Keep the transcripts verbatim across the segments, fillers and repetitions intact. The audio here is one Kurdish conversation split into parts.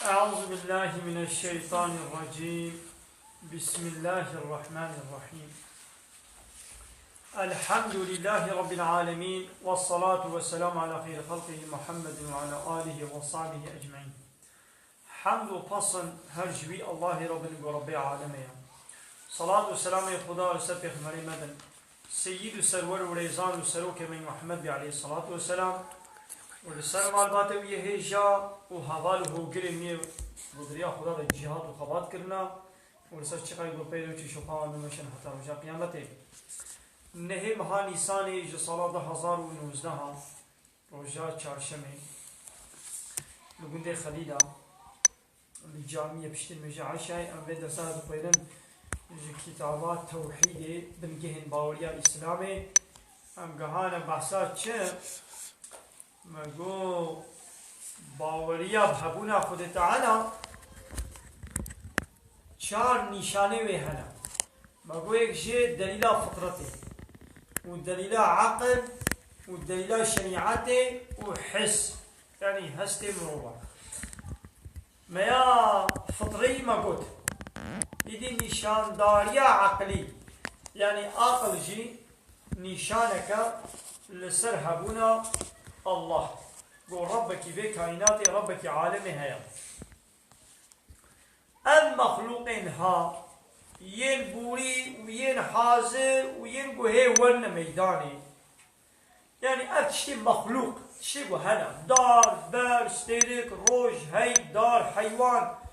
أعوذ بالله من الشيطان الرجيم. بسم الله الرحمن الرحيم. الحمد لله رب العالمين، والصلاة والسلام على خير خلقه محمد وعلى آله وصحبه أجمعين. Hemd û pesn her ji wî Allahê re bin ku Rebbê alemê ye. Salat û selamê Xuda li ser Pêxemberê me bin. Seyyid û serwer û rêzan û serokê me Muhammed bî aleyhissalatu vesselam û li ser malbate wî yê hêja û heval û hogirê me yê ku di riya Xuda de cîhad û xebat kirina û li ser çiqay ku peyro çû şopa wan bimeşin heta roja qiyametê. Nehê meha Nîsanê ji sala du hezar û nozdeh a, roja çarşemê, li gundê Xelîla, li camiyê piştî nûjê eşayê, em vê dersa dixwînin ji kitaba Tewhîdê, bingehên baweriya Îslamê. Em gihane behsa çi? Me got, baweriya bi hebûna Xwedê Teala çar nîşanê wê hene. Me got, yek jê delîla fitretê û delîla eqil û delîla şerîetê û his, yanî hestê mirova. Me ya fitreyî me got. Îdî nîşandariya eqilî, yanî aqil jî nîşaneke li ser hebûna Allah. Got, Rebbekî vê kaînatê, Rebbekî alemê heye. Ev mexlûqên ha, yên borî û yên hazir û yên ku hê werine meydanê. Yanî ev tiştê mexlûq, tiştê ku hene. Dar, ber, stêrik, roj, hey, dar, heywan.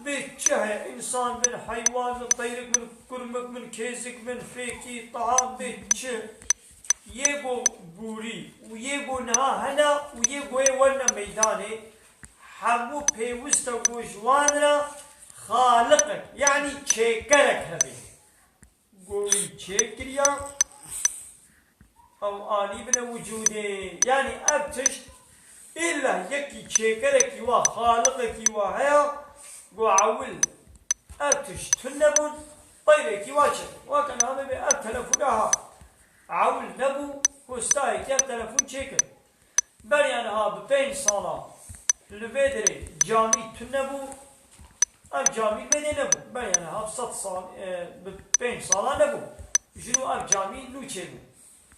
Bê çi heye, însan bin, heywan bin, teyrek bin, kurmik bin, kêzik bin, fêkî, taham, bê çi. Yê ku borî û yê ku niha hene û yê ku hê werine meydanê, hemû pêwist e ku ji wan re xaliqek, yanî çêkerek hebe. Ku wî çêkiriya, ew anîbine wicûdê. Yanî ev tişt îlla yekî çêkerekî wa, xaliqekî wa heye, ku ewil ev tişt tune bûn, peywekî wa çêkir. Weke niha bibê ev telefûna ha ewil nebû, hostayekî ev telefûn çêkir. Beriya niha bi pênc sala li vê derê camî tune bû, ev camî li vê derê nebû. Beriya niha bi sed sal, e, bi pênc sala nebû. Ji nû ev camî nû çêbû.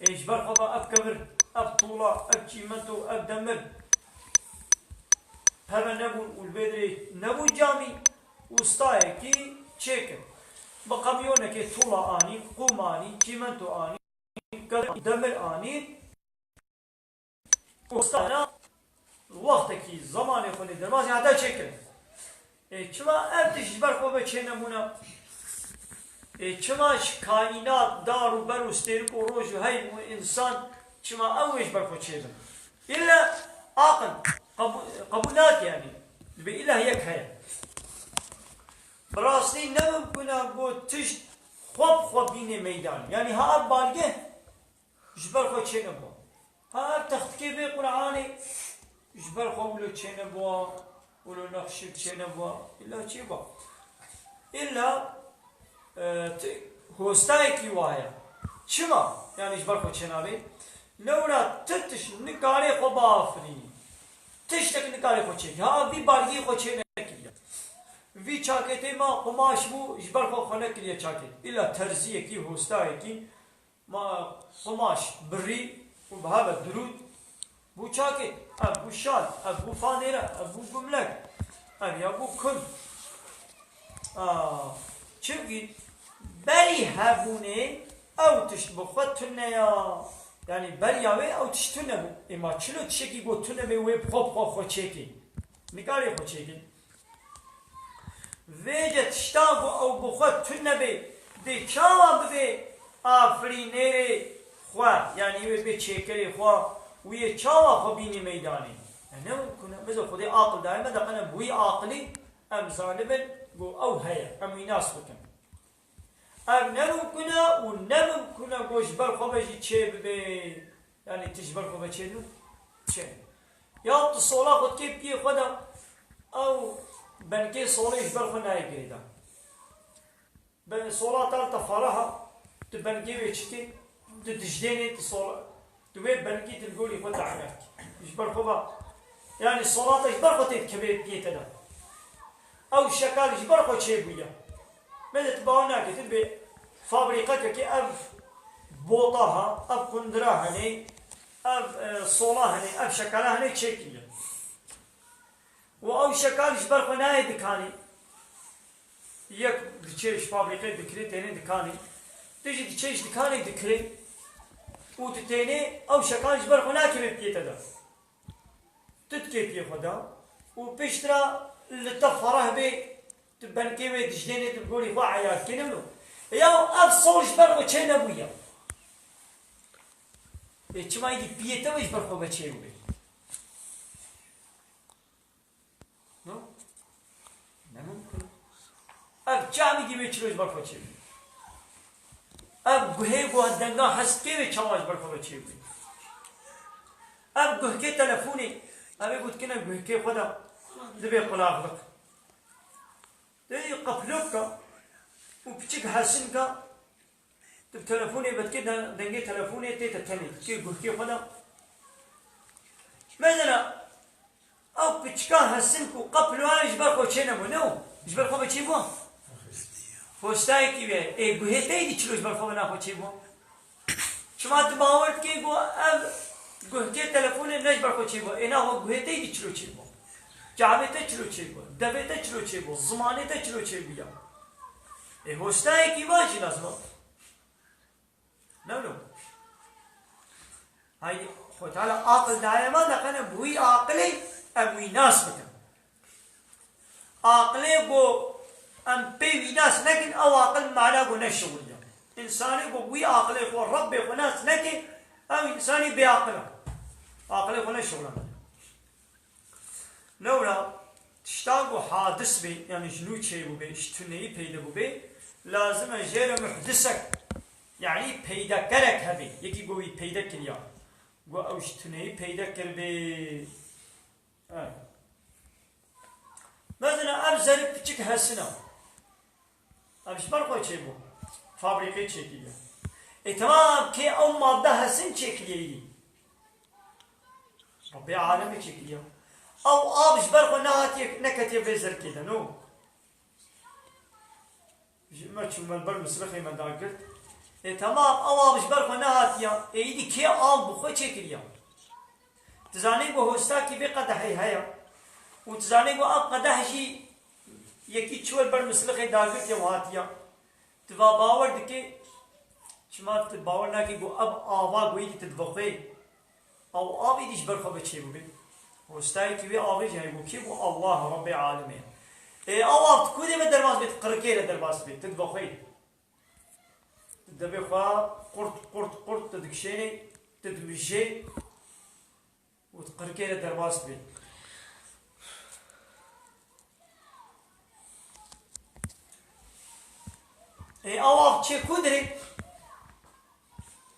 Ê ji ber xwe ve ev kevir, ev tola, ev çîmento, ev demir peve nebûn û li vê derê nebû camî, ustayekî çêkir. Bi qemyonekê tola anî, qûm anî, çîmento anî, kevir, demir anî. Ustana wextekî zemanê xwe lê derbazî heta çêkirin. Ê, çima ev tişt ji ber xwe ve çênebûne? Ê, çima ji kaînat, dar û ber û stêrik û roj û heyn û însan çima ew ê ji ber xwe çêbin? Îlle aqil qebû-, qebûl nake, yanî. Dibê îlle yek heye. Bi rastî ne mimkun e ku tişt xwe bi xwe bîne meydan. Yanî ha ev balgeh ji ber xwe çênebû. Ha ev textikê vê Qur'anê ji ber xwe wilo çênebû, wilo nexşik çênebû, îlla çi bû? Îlla, e, ti-, hostayekî wa heye. Çima? Yanî ji ber xwe çênabê? Lewra ti tişt nikarê xwe biafirînî. Tiştek nikarê xwe çêkî. Ha vî balgî xwe çênekiriye. Vî çakêtê ma qumaş bû, ji ber xwe xwe nekiriye çakêt. Îlla terziyekî, hostayekî, ma qumaş birî û bi hev ve dirût bû çakêt, ev bû şal, ev bû fanêre, ev bû gumlek, ev ya bû kun. A, çimkî berî hebûnê ew tişt bi xwe tune ya. Yanî beriya wê ew tişt tune bû. Ê ma çilo tiştekî ku tune bê wê bi xwe bi xwe xwe çêkê? Nikarê xwe çêkê. Vêce tişta ku ew bi xwe tune bê, dê çawa bibê afirînerê xwe, yanî wê bê çêkerê xwe, wê çawa xwe bînî meydanê? E, ne mimkun e. Mesela Xwedê aqil daye me de qene bi wî aqilî em zanibin ku ew heye, em wî nas bikin. Ev ne mimkun e û ne mimkun e ku ji ber xwe ve jî çê bibê. Yanî tu ji ber xwe ve çê nû, çê. Ya tu sola xwe dikê piyê xwe de, ew benkê solê ji ber xwe nayê girêdan. Be sola te li te faraha, tu benkê wê çikê, tu dijdênê, tu sola, tu wê benkî tu li gorî xwe dehnek. Ji ber xwe ve Yanî solata ji ber xwe tê dikeve piyê te de. Ew şekal ji ber xwe çêbûye. Mede tu bawer nake, tu dibê fabrîqekekê ev bota ha, ev qundira hene, ev, e, sola hene, ev şekala hene çêkiriye. Û ew şekal ji ber xwe nayê dikanê. Yek diçe ji fabrîqê dikirê têne dikanê. Tu jî diçe ji dikanê dikirê. Û tu têne ew şekal ji ber xwe nakeve piyê te de. Tu dikê piyê xwe de. Û piştre li te fereh bê, tu benkê wê dijdênê, tu bi gorî xwe eyar dikê, ne wilo? Ya ev sol ji ber xwe çê nebûye. Ê çima êdî piyê te wê ji ber xwe ve çê bûbê? No? Ne mumkin. Ev çavî dî wê çilo ji ber xwe çêbû. Ev guhê ku denga hez dikê wê çawa ji ber xwe ve çêbû. Ev guhkê telefonê, ev ê ku dikine guhkê xwe de dibê qulaqlik. Dê qeplok ka û piçik hesin ka, Tu bi telefonê vedikê de-, dengê telefonê tê te tenê, dikê guhkê xwe de. Mesela, ew piçika hesin ku qeplo ew ji ber xwe çênebû, ne o? Ji ber xwe ve çêbû? Hostayekî wê, ê guhê te êdî çilo ji ber xwe ve naxwe çêbû? Çima tu bawer dikê ku ev guhkê telefonê ne ji ber xwe çêbû? Ê naxwe guhê te êdî çilo çêbû? Çavê te çilo çêbû? Devê te çilo çêbû? Zimanê te çilo çêbû ya? Ê hostayekî va jî lazim e. Ne wilo? Haydi, Xwe Teala aqil daye me, de qene bi wî aqilê em wî nas bikin. Aqilê ku em pê wî nas nekin, ew aqil mana ku neşixuliye. Însanê ku bi wî aqilê xwe Rebbê xwe nas neke, ew însanî bêaqil e. Aqilê xwe neşixulane. Lewra tişta ku hadis bê, yanî ji nû çêbûbê, ji tuneyî peyde bûbê, lazim e jê re muhdisek, yanî peydekerek hebe, yekî ku wî peyde kiriya, ku ew ji tuneyî peyde kiribê. Evet. Mesela ev zerik piçik hesina. Ev ji ber xwe çêbû. Fabrîqê çêkiriye. Ê temam kê ew madde hesin çêkiriye yî. Rebbê alemê çêkiriye. Ew av ji ber xwe nehatiye, neketiye vê zerkê de, no? Ji me çû me li ber mislixê me dagirt. Ê temam, ew av ji ber xwe nehatiye. Ê yî dî kê av bi xwe çêkiriye. Tu zanî ku hostakî vê qedehê heye. Û tu zanî ku ev qedeh jî yekî çû li ber mislixê dagirtiye û hatiye. Tu va bawer dikî, çima tu bawer nakî ku ev ava ku êdî tu dibixwê, ew av êdî ji ber xwe ve çêbûbê? Hostayekî wê avê jî heye ku kê ku Allah Rebbê alemê ye. Ê ew av tu ku dê ve derbas bê, tu qirikê re derbas bê, tu dibixwê. Tu devê xwe qurt, qurt, qurt tu dikişênê, tu dimijê. Û di qirikê re derbas bê. Ê, ew av çê ku dirê?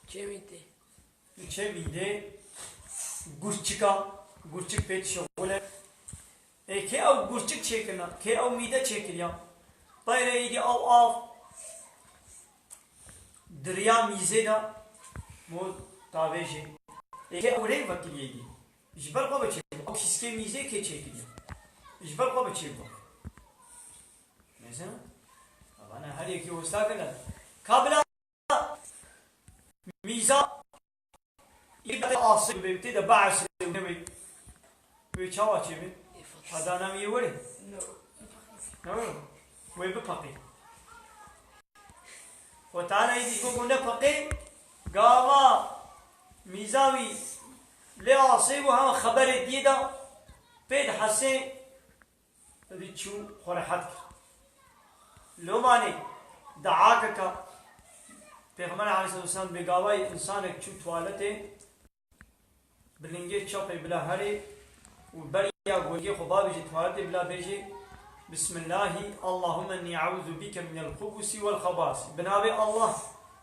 Çê mîdê. Çê mîdê, gurçika, gurçik pê dişixule. Ê, kê ew gurçik çêkirina, kê ew mîde çêkiriya? Teyre êdî ew av diriya mîzê de, mo tavêjê. Ê, kê ew rêk vekiriyê dî? Ji ber xwe ve çêbû. Ew kîskê mîzê kê çêkiriye? Ji ber xwe ve çêbû. Mesela, vana her yekî wisa kir. Ka bila mîza, î de asê bê, tê de biesê wê. Wê çawa çêbê? Heda navê wê were. Ne were? Wê bipeqê. Xwe Teala êdî ji bo ku nepeqê, gava mîza wî lê asê bû, hema xeberê diyê da pê dihesê, êdî çû xwe rehet kir. Lomanê dua keka Pêxember aleyhisselatu vesselam bê gavayê însanek çû tuwaletê, bi lingê çepê bila herê û beriya golgê xwe bavêje tuwaletê bila bêje, Bismillahî, Allahümme inni eûzu bike minel xubusi wel xebasi. Bi navê Allah,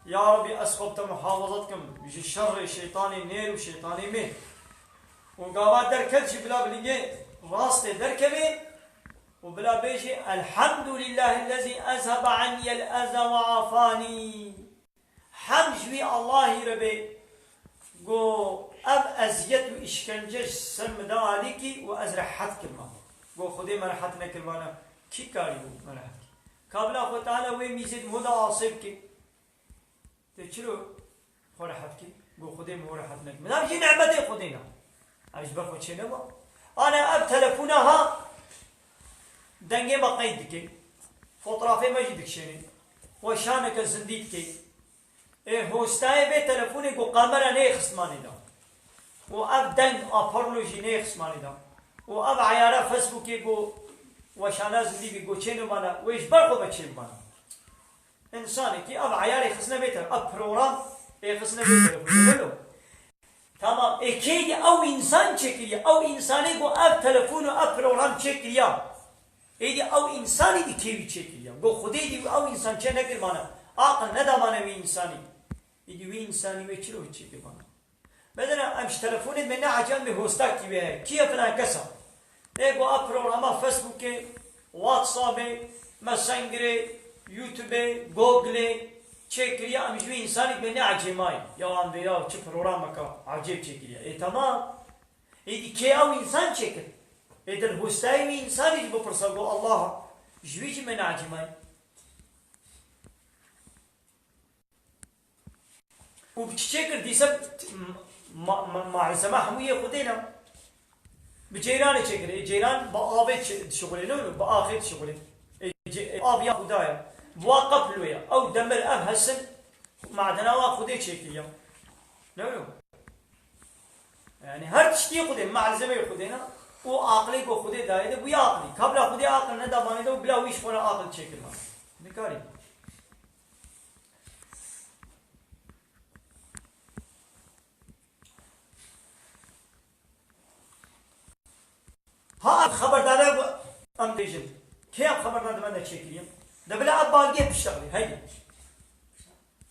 ya Rebbî, ez xwe bi te muhafaza dikim ji şerê şeytanê nêr û şeytanê mêr. Û gava derket jî bila bi lingê rastê derkevê û bila bêje, Elhamdulillahillezî ezhebe anniyel eza ve afani. Hemd ji wî Allahî re bê, ku Ev eziyet û îşkence ji ser min de alîkî û ez rehet kirma. Go Xwedê me rehet nekirmana, kî karî bû me rehet kî? Ka bila Xwe Teala wê mîzê di min de asê bike. Tê çiro xwe rehet kî? Go Xwedê min rehet nekir. Min ev jî nemetê Xwedê ne. Ev ji ber xwe çênema. Ana ev telefona ha dengê me qeyd dike. Fotoğrafê me jî dikişêne. Weşaneke zindî dike. Ê, hostayê vê telefonê ku kamera neyê xistmanê de. Û ev deng a porno jî neyê xistmanê de. Û ev eyara Facebookê ku weşana zindî bî, ku çênimana, wê ji ber xwe ve çêbimana. Însanekî ev eyarê xistine vê tele-, ev program ê xistine vê telefonê. Lelo. Tamam, ê kê dî ew însan çêkiriye? Ew însanê ku ev telefon û ev program çêkiriya. Êdî ew însanî dî kê wî çêkiriya? Go Xwedê dî ew însan çê nekirmane, aqil nedamane wî însanî. Êdî wî însanî wê çilo çêkirmane? Bedene em ji telefonê me neecel me hostakî wê heye. Kî ye filan kesa? Ê go a programa Facebookê, WhatsAppê, Messengerê, YouTubeê, Googleê çêkiriya, em ji wî însanî me neecêmayî. Ya em vê ya çi programeka ecêb çêkiriya. Ê temam. Êdî kê ew însan çêkir? Ê di hostayê wî însanî jî bipirsa, go Allah, ji wî jî me neecîmayî. Û bi çi çêkir dîse ma-, ma-, malzeme hemû yê Xwedê ne. Bi ceyranê çêkir. Ê ceyran bi avê çi-, dişixulê, ne wilo? Bi axê dişixulê. Ê ce-, ê av ya Xuda ye. Bi wa qeplo ye. Ew demir, ev hesin, madena wa Xwedê çêkiriya. Ne wilo? Yani her tiştî Xwedê, malzemeyê Xwedê ne. Û aqilê ku Xwedê dayê de bûye aqilî. Ka bila Xwedê aqil neda vanê de û bila wî ji xwe re aqil çêkirina. Nikarî. Ha ev xeberdare em bêjin. Kê ev xeberdar di me de çêkiriye? De bila ev balgê biştexilî, heydi.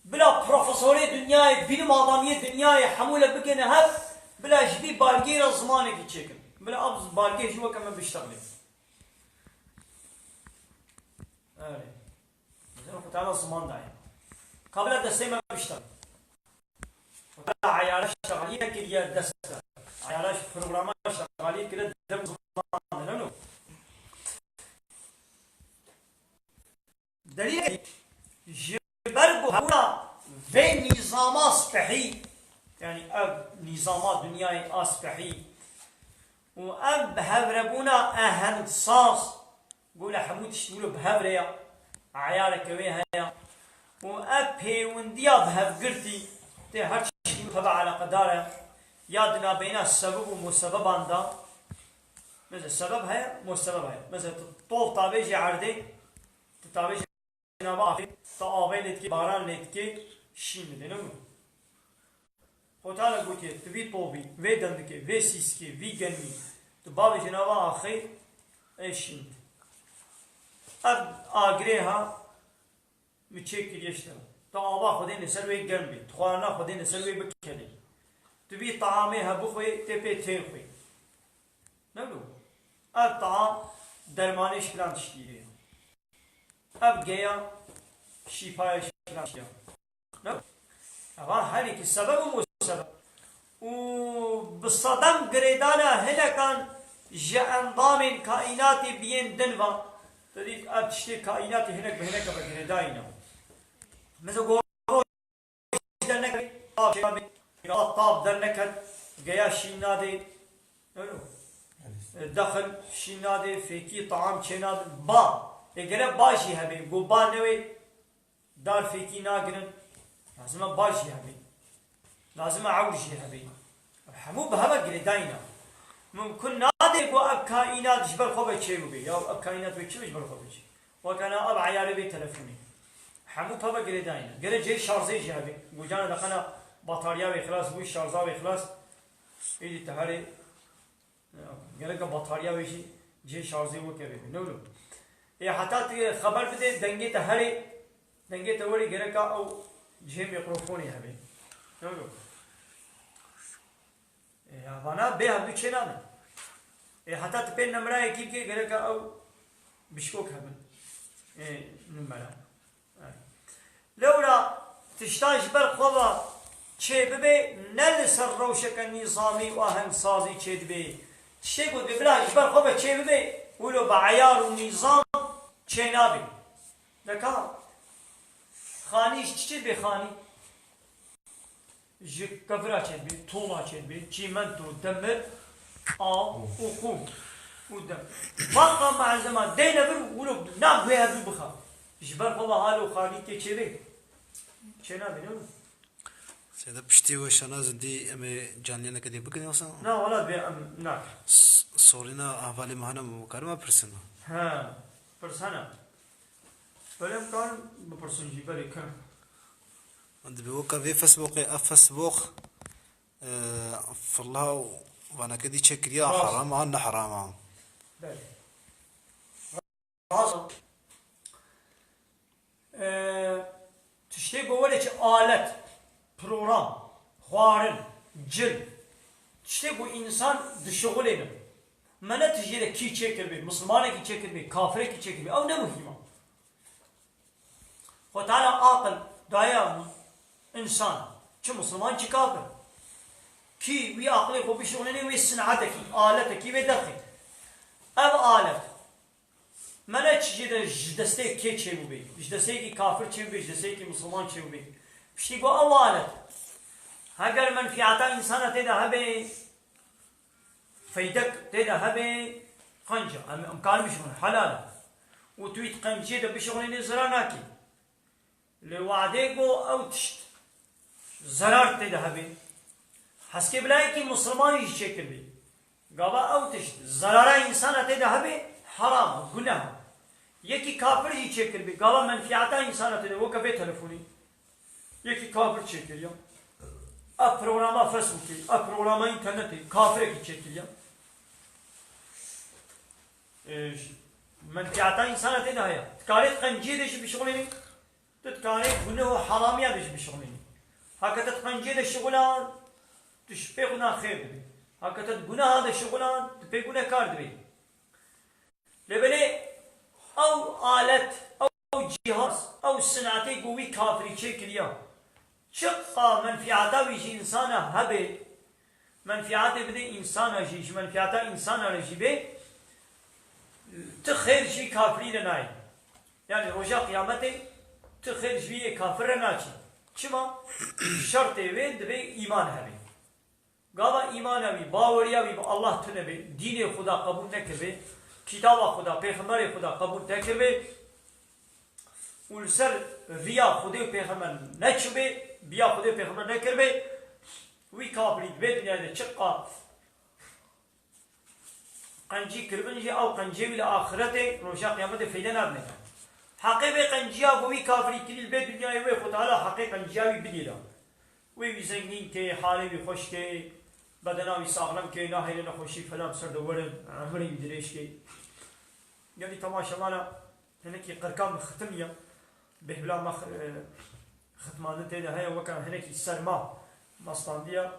Bila profesorê dinyayê, bilim adamiyê dinyayê hemû le bigêne hev, bila ji vî balgê re zimanekî çêkin. Bila ev balgê jî weke me biştexilî. Erê. Xwedê Teala ziman daye. Ka bila destê me biştexilî. Eyara şexaliyê kiriye dest. Eyara programa şexaliyê kiriye dem ziman de, ne no? Delîl ji ber ku hebûna vê nîzama spehî, yani ev nîzama dinyayê a spehî û ev bi hevrebûna eheng saz, Gole hemû tişt wilo bi hev re ya, eyareke wê heye. Û ev pêwendiya bi hevgirtî tê her tiştî wilo hebe eleqedar e. Ya di nabeyna sebeb û musebeban de, mesela sebeb heye, musebeb heye. Mesela tu tov tavêjî erdê, tu tavêjî nava axê, tu avê lê dikê, baran lê dikê, şîn didê, ne wilo? Xwetala gotiye, tu vî tovî, vê dendikê, vê sîskê, vî genmî, tu bavêjî nava axê, ê şîn. Ev agirê ha, mi çê kiriye ji te. Tu ava Xwedê li ser wê germ bê, tu xwarina Xwedê li ser wê bikelê. Tu vî taamê he bixwê, tê pê têr xwê. Ne wilo? Ev taam dermanê ji filan tiştî re ye. Ev geya şîfaya ji filan tiştî ye. Ne? Eva herî ki sebeb û musebeb. Û bi sedem girêdana hinekan ji endamên kaînatê biyên din ve. Te dît ev tiştê kaînatê hinek bi hineke ve girêdayî ne. Mesela goro derneket, tav çênabe, ya tav derneket, geya şîn nadê. Öyle mi? E, dexil şîn nadê, fêkî taam çênabe. Ba. E, gere ba jî hebe. Go ba newê, dar fêkî nagirin. Lazim e ba jî hebe. Lazim e ewr jî hebe. Ev hemû bi heve girêdayî ne. Mumkun nade ku ev kaînat ji ber xwe ve çê bibe. Ya ev kaînat wê çi ji ber xwe ve çê? Weke na ev eyarê vê telefonê. Hemû peve girêdayî ne. Gere cihê şarzê jî hebe. Gocana de qena batarya wê xilas bû, şarza wê xilas. Êdî te herê, gereke batarya wê jî cihê şarzê weke vê. Ne wilo? Ê heta tu xeber bidê, dengê te herê, dengê te werê gereka ew cihê mîkrofonê hebe. Ne wilo? Ê, ya vana bê hevdû çênabin. Ê, heta tu pê nimrayekî bikê, gereka ew bişkok hebin. Ê, nimera. Ê. Lewra tiştan ji ber xwe ve çêbibe, ne li ser rewşeke nîzamî û ahengsazî çêdibe. Tiştê ku dibê bila ji ber xwe ve çêbibe, wilo bi eyar û nîzam çênabe. Deka xanî ji çi çêdibe xanî? Ji kevira çêdibê, toma çêdibê, çîmento, demir, av û qûm û dem. Baqa malzema deyne vir û wilo naguhê hevdû bixa. Ji ber xwe ve halo xanî tê çêbê. Çênabê, ne? Seyda, piştî we şana zindî em ê canliyêneke dî bikin yoksa? Na, wala dibê em nakin. S-, sorîna hevalê me hene, em karin me pirsin? He, pirs hene. Belê em karin bipirsin jî, belê, kirin. Dibê weke vê Facebookê, ev Facebook, e, firla û vaneke dî çêkiriya, rast, heram a, ne heram a? Belê. Rast. E, tiştê ku were çi alet, program, xwarin, cil, tiştê ku însan dişixulêne. Me ne tijê de kî çêkiribê, mislimanekî çêkiribê, kafirekî çêkiribê, ew ne muhîm e. Xwe Teala aqil daye însan, çi misliman, çi kafir. Kî wî aqilê xwe bişixulênê wê sinatekî, aletekî wê derxê. Ev alet, me ne çi jê de ji destê kê çêbûbê, ji desteyekî kafir çêbûbê, ji desteyekî misliman çêbûbê. Piştî ku ew alet, heger menfîata însana tê de hebe, feydek tê de hebe, qenc e. Em, em karin bişixulin, helal e. Û tu wî di qenciyê de bişixulînê, zerar nakê. Lê wadê ku ew tişt zerar tê de hebe, heskê bila yekî misilman jî çêkiribê, gava ew tişt zerara însana tê de hebe, heram e, guneh e. Yekî kafir jî çêkiribê, gava menfîata însana tê de, weke vê telefonî. Yekî kafir çêkiriya. Ev programa Facebookê, ev programa înternetê, kafirekî çêkiriya. E, j-, menfîata însana tê de heye. Dikarê di qenciyê de jî bişixulînî, tu dikarê guneh û heramiya de jî bişixulînî. Heke te di qenciyê de şixulan, tu ji pê xwe de xêr dibî. Heke te di guneha de şixulan, tu pê gunehkar dibî. Lê belê ew alet, ew cîhaz, ew sinetê ku wî kafirî çêkiriya, çiqa menfîata wî ji însana hebe, menfîatê bidê însana jî, ji menfîata însana re jî bê, ti xêr ji vî kafirî re nayê. Yanî roja qiyametê ti xêr ji vî yê kafir re naçî. Çima? Şertê wê dibê îman hebe. Gava îmana wî, baweriya wî bi Allah tune be, dînê Xuda qebûl nekirbe, kitaba Xuda, pêxemberê Xuda qebûl nekirbe û li ser riya Xwedê û pêxember neçûbe, biya Xwedê û pêxember nekirbe, wî kafirî di vê dinyayê de çiqa qencî kiribin jî, ew qencê wî li axretê, roja qiyametê feyde nadine. Heqê vê qenciya ku wî kafirî kirî li vê dinyayê wê Xwe Teala heqê qenciya wî bidî la. Wê wî zengîn kê, halê wî xweş kê, bedena wî saxlem kê, nahêle nexweşî falan ser de werin, emirê wî dirêj kê. Gelî temaşevana hinekî qirka min xitimiye, bêhbila me xi-, e, xitmandin tê de heye, weke hinekî serma me standiye.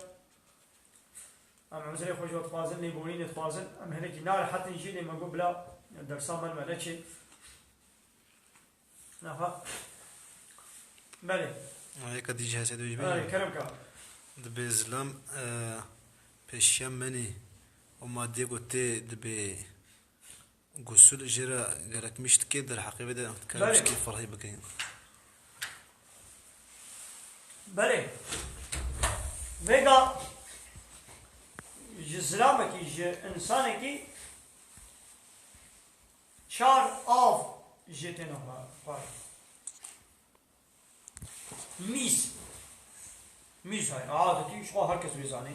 Em uzrê xwe ji we dixwazin, lêborînê dixwazin. Em hinekî narehetin jî, lê me got bila dersa me li me neçê. Naha. Belê. Ayeka dî jî hesê dibê jî. Belê, kerem ka. Dibê zilam, e, pêşiya menî û madiyê ku tê dibê gusûl jê re gerek mîş dike, derheqê vê de dikare, belê, piştî ferhî bike. Belê. Vêga ji zilamekî, ji însanekî çar av jê têne xwar. Mîz. Mîz hay. Adetî ji xwe her kes wê zanê.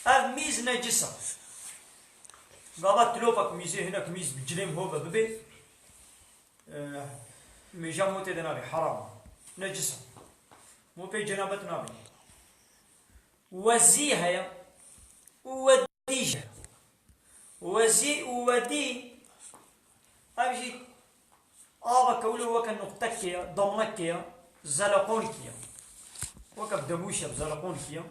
Ev mîz necis e. Gava tilopek mîzê, hinek mîz bi cilêm ho ve bibê, e, mêja mo tê de nabê, heram e. Necis e. Mo pê cenabet nabê. Wezî heye û wedî jî heye. Wezî û wedî, ev jî aveke wilo weke nuqtekê ye, damlekê ye, zeleqonkî ye. Weke bi demûşe bi zeleqonkî ye.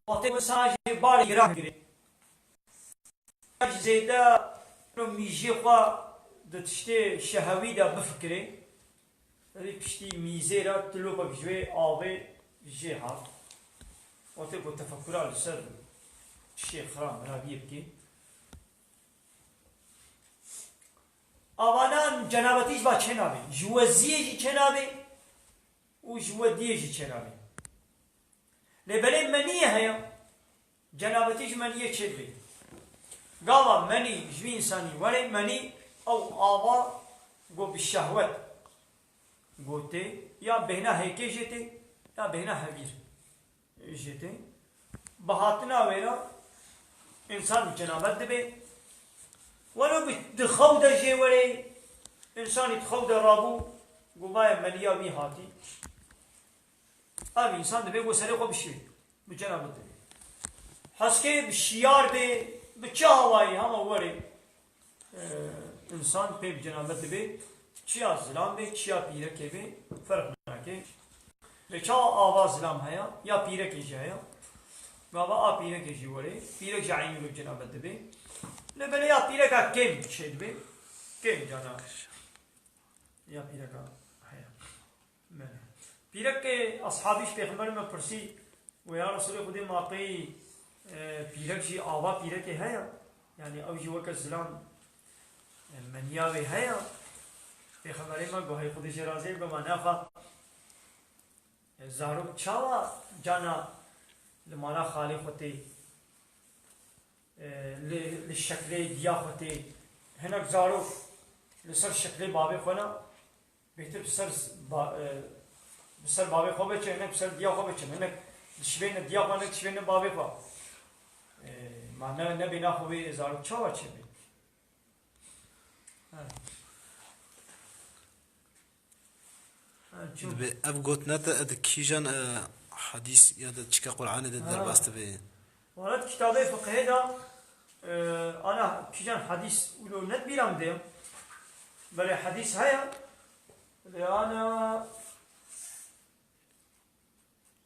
Wextê wisa jî barê giran girê. Zêde mîjê xwe di tiştê şehewî de bifikirê. Vê piştî mîzê re tilopek ji wê avê jê hat. Wextê ku tefekura li ser tiştê xira miraviyê bike. Avanan cenabetî ji va çênabe. Ji weziyê jî çênabe û ji wediyê jî çênabe. Lê belê meniyê heye, cenabetî ji meniyê çêdibe. Gava menî ji wî însanî were, menî ew ava ku bi şehwet gotê, ya bêhna hêkê jê tê, ya bêhna hevîr jê tê. Bi hatina wê re însan cenabet dibe. Welo bi, di xew de jê were, însanî di xew de rabû, ku vaye meniya wî hatî. Ev însan divê ku serê xwe bişî, bi cenabet dibe. Heskê bi şiyar bê, bi çi awayî hema were, e, însan pê bi cenabet dibe, çiya zilam bê, çiya pîrekê bê, ferq nake. Lê çawa ava zilam heye, ya pîrekê jî heye. Gava a pîrekê jî were, pîrek jî eynî wê bi cenabet dibe. Lê belê ya pîreka kêm çêdibe, kêm cana ya pîreka heye. Belê. Pîrekê eshabî ji Pêxemberê me pirsî, we ya Resûlê Xwedê, ma qey, e, pîrek jî ava pîrekê heye? Yanî ew jî weke zilam, e, meniya wê heye? Pêxemberê me got, hey Xwedê jê razî be, got, ma nexa, e, zarok çawa cana li mala xalê xwe tê? E, li, li şeklê diya xwe tê. Hinek zarok li ser şeklê bavê xwe ne, bêhtir bi ser z-, ba-, e, bi ser bavê xwe biçin, hinek bi ser diya xwe biçin, hinek dişibêne diya xwe, hinek dişibêne bavê xwe. E, ma ne, nebêhna xwe wê zarok çawa çêbe? Ha. Ha, çû. Dibe ev gotine te di kîjan, e, hadîs ya di çika Qur'anê de Ha. derbas dibe? Wala di kitabê fiqhê de, e, ana kîjan hadîs wilo ne di bîra min de ye. Belê hadîs heye. Lê ana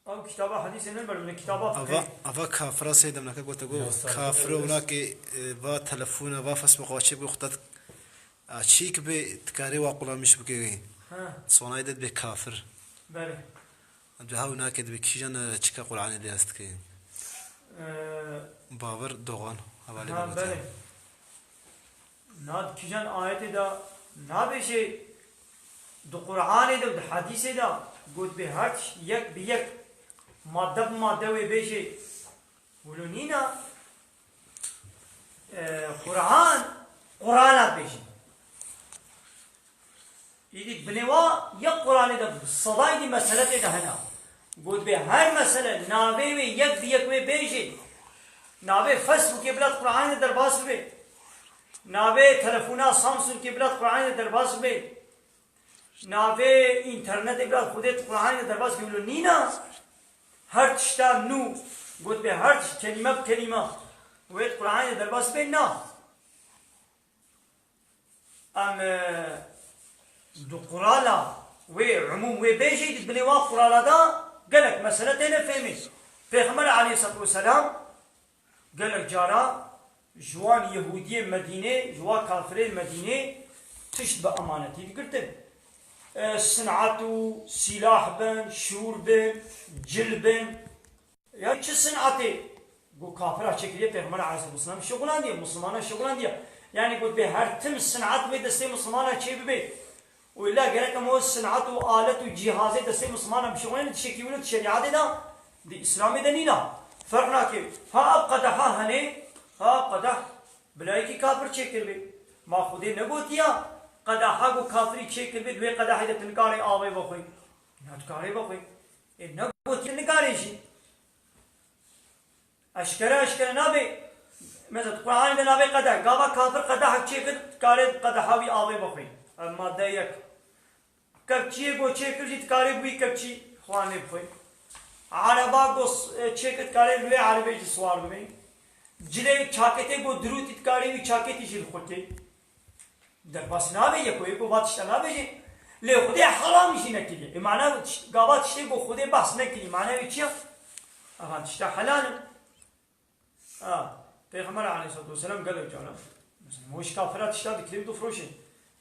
Ew kitaba hadîsê ne ber min, kitaba Ava, fiqhê. Ava kafira sey demnake gote go, Ya, kafir sabit wina ke, e, va telefona, va Facebooka çê bû xwe te açîk bê, dikarê wa qulamîş bike wê. Ha. Sonayê de dibê kafir. Belê. Em dibê ha wina ke dibê kîjan, e, çika Qur'anê de ez dike. E, Bawer Dogan, hevalê Ha, Bawer belê. Dogan. Na di kîjan ayetê de nabêje, di Qur'anê de û di hadîsê de got bê her tişt yek bi yek, madde bi madde wê bêje. Wilo nîna, e, Qur'an, Qur'ana dibêje. Îdî binê wa yek Qur'anê de sedayî dî mesele tê de hene. Got bê her mesele navê wê yek bi yek wê bêjê. Navê Facebookê bila di Qur'anê de derbas bibe. Navê telefona Samsungê bila di Qur'anê de derbas bibe. Navê înternetê bila di Xwedê di Qur'anê de derbas bibe. Wilo nîna. Her tişta nû. Got bê her tişt kelîme bi kelîme wê di Qur'anê de derbas bibe. Na. Em, e, di Qur'ana wê umûm wê bêjî, di binê wan Qur'ana da gelek mesele têne fêmî. Pêxember aleyhisselatu vesselam gelek cara ji wan Yehûdiyên Medînê, ji wan kafirên Medînê tişt bi emanetî digirtin. E, sin'et û sîlah bin, şûr bin, cil bin, Ya çi sin'etê ku kafira çêkiriye, Pêxember aleyhisselatu vesselam şixulandiye, Muslimana şixulandiye. Yanî got bê her tim sin'et wê destê Muslimana çê bibe. Û illa gerek em o sin'et û alet û cîhazê destê Muslimana bişixulin, tiştekî wilo di şerîetê de, di Îslamê de nîna. Ferq nake. Ha ev qedeha hene, ha ev qedeh bilayekî kafir çêkiribe. Ma Xwedê negotiya, qedeha ku kafirî çêkiribe, di wê qedehê de tu nikarê avê vexwî. Ya tu karê vexwî. Ê, negotiye nikarê jî. Eşkere, eşkere nabe. Mesela, di Qur'anê de nabe qedeh. Gava kafir qedehek çêkir, karê qedeha wî avê bixwî. Ev madde yek. Kepçiyê go çêkir jî dikarê bi wî kepçî xwarinê bixwî. Ereba go s-, e, çêkir dikarê li wê erebê jî siwar bibî. Cilê çaketê go dirûtî dikarê wî çaketî jî li xwe kê. Derbas nabe yeko, yeko va tişta nabêje. Lê Xwedê heram jî nekiriye. E, mana tişt-, gava tiştê ku Xwedê behs nekirî, mana wê çi ya? Evan tişta helal in. Ha, Pêxember aleyhissalatu vesselam gelek cara, mesela, moj kafira tişta dikirê û difroşê.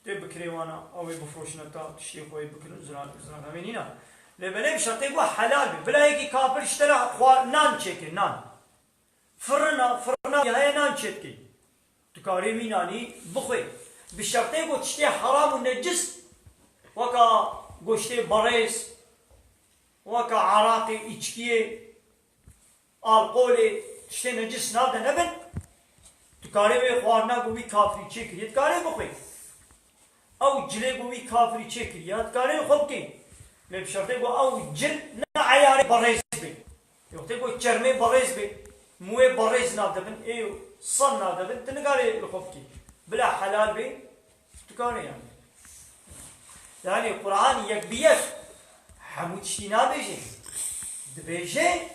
Tê bikirê wana, ew ê bifroşine ta tiştê xwe yê bikin, ziran, ziran hemê nîna. Lê belê bi şertê ku helal be. Bila yekî kafir ji te re xwa-, nan çêke, nan. Firina, firina heye nan çêdikê. Tu karê wî nanî bixwê. Bi şertê ku tiştê heram û necis, weka goştê berêz, weka eraqê, îçkiyê, alkolê, tiştê necis nav de nebin, tu karê wê xwarina ku wî kafirî çêkiriye, tu karê bixwê. Ew cilê ku wî kafirî çêkiriye, tu karê li xwe bikê. Lê bi şertê ku ew cil ne eyarê berêz be. Wextê ku çermê berêz be, mûyê berêz nav de bin, ê san nav de bin, tu nikarê li xwe bikê. Bila helal be, tu karê yani. Yani Quran yek bi yek hemû tiştî nabêje. Dibêje,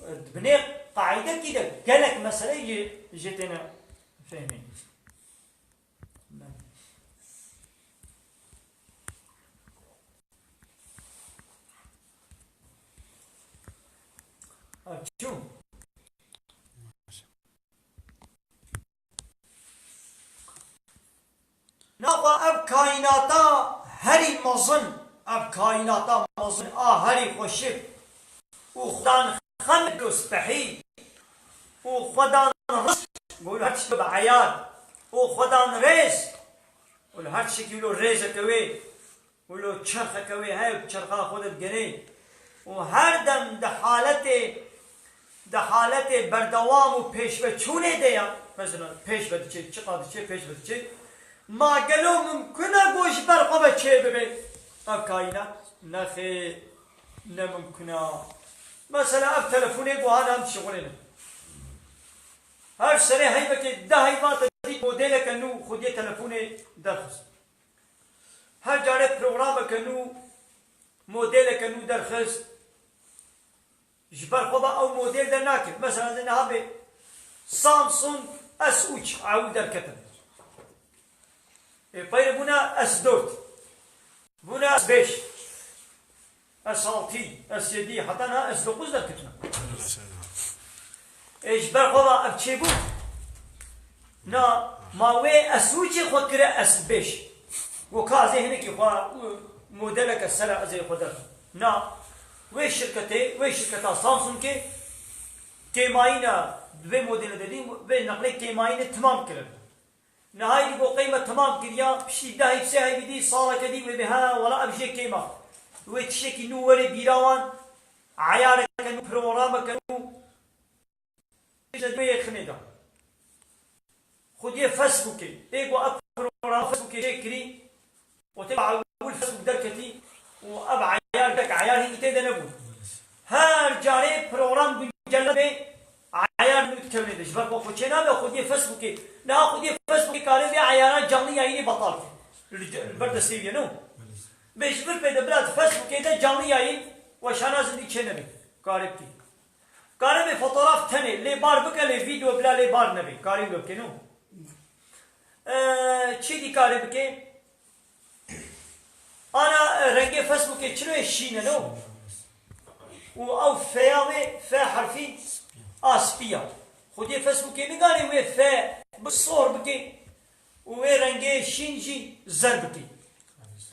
di binê qaîdekî de gelek mesele jê, jê têne fehmî. Ev çû? Naxwe ev kaînata herî mezin, ev kaînata mezin a herî xweşik û xwedan xem do spehî û xwedan rizq, got her tişt bi eyar û xwedan rêz û li her tiştekî wilo rêzeke wê Wilo çerxeke wê heye, bi çerxa xwe de digerê û her dem di haletê, di haletê berdewam û pêşveçûnê de ya. Mesela pêş ve diçe, çiqa diçe, pêş ve diçe. Ma gelo mimkun e ku ji ber xwe ve çê bibe? Ev kaînat nexê ne mimkun e. Mesela ev telefonê ku hana em dişixulêne. Her serê heyvekê, deh heyva te dît modeleke nû xwediyê telefonê derxist. Her carê programeke nû, modeleke nû derxist, ji ber xwe ve ew model dernake. Mesela ez ê niha bê Samsung S üç ew derketin. Ê peyre bûne S dört. Bûne S beş. S altı, S yedi, heta niha S dokuz derketine. Ê ji ber xwe ve ev çêbû? Na, ma wê S üç ê xwe kire S beş. Go ka ez ê hinekî xwe, û modeleke ser e ez ê xwe derxim. Na, wê şirketê, wê şirketa Samsungê kêmayîna, di vê modelê de dî, vê neqlê kêmayînê timam kirin. Niha êdî ku qey me temam kiriya, piştî dehê sê heyvî dî, saleke dî wê bê, ha, wela ev jê kêm e. Wê tiştekî nû were bîra wan, eyareke nû, programeke nû. Ji wê yek xinê de. Xwediyê Facebookê. Ê ku ev program Facebookê jê kirî, Wextê ewil Facebook derketî û ev eyar gelek eyar hînî tê de nebûn. Her carê program guncelle bê, eyar nû dikevnê de. Ji ber ku xwe çê nabe xwediyê Facebookê. Niha xwediyê Facebookê kare vê eyara canlı yayınê betal ke. Li, li ber destê wî ye, no? Bê ji vir pê de bila di Facebookê de canlı yayın weşana zindî çê nebe. Kare bikê. Kare bê fotograf tenê lê bar bike lê video bila lê bar nebe. Kare wilo bikê, no? Ee, çi dî kare bike? Ana, e, rengê Facebookê çilo ye şîn e, no? Û ew feya wê, fe herfî a spî ya. Xwediyê Facebookê nikarê wê fe bi sor bike û wê rengê şîn jî zer bike.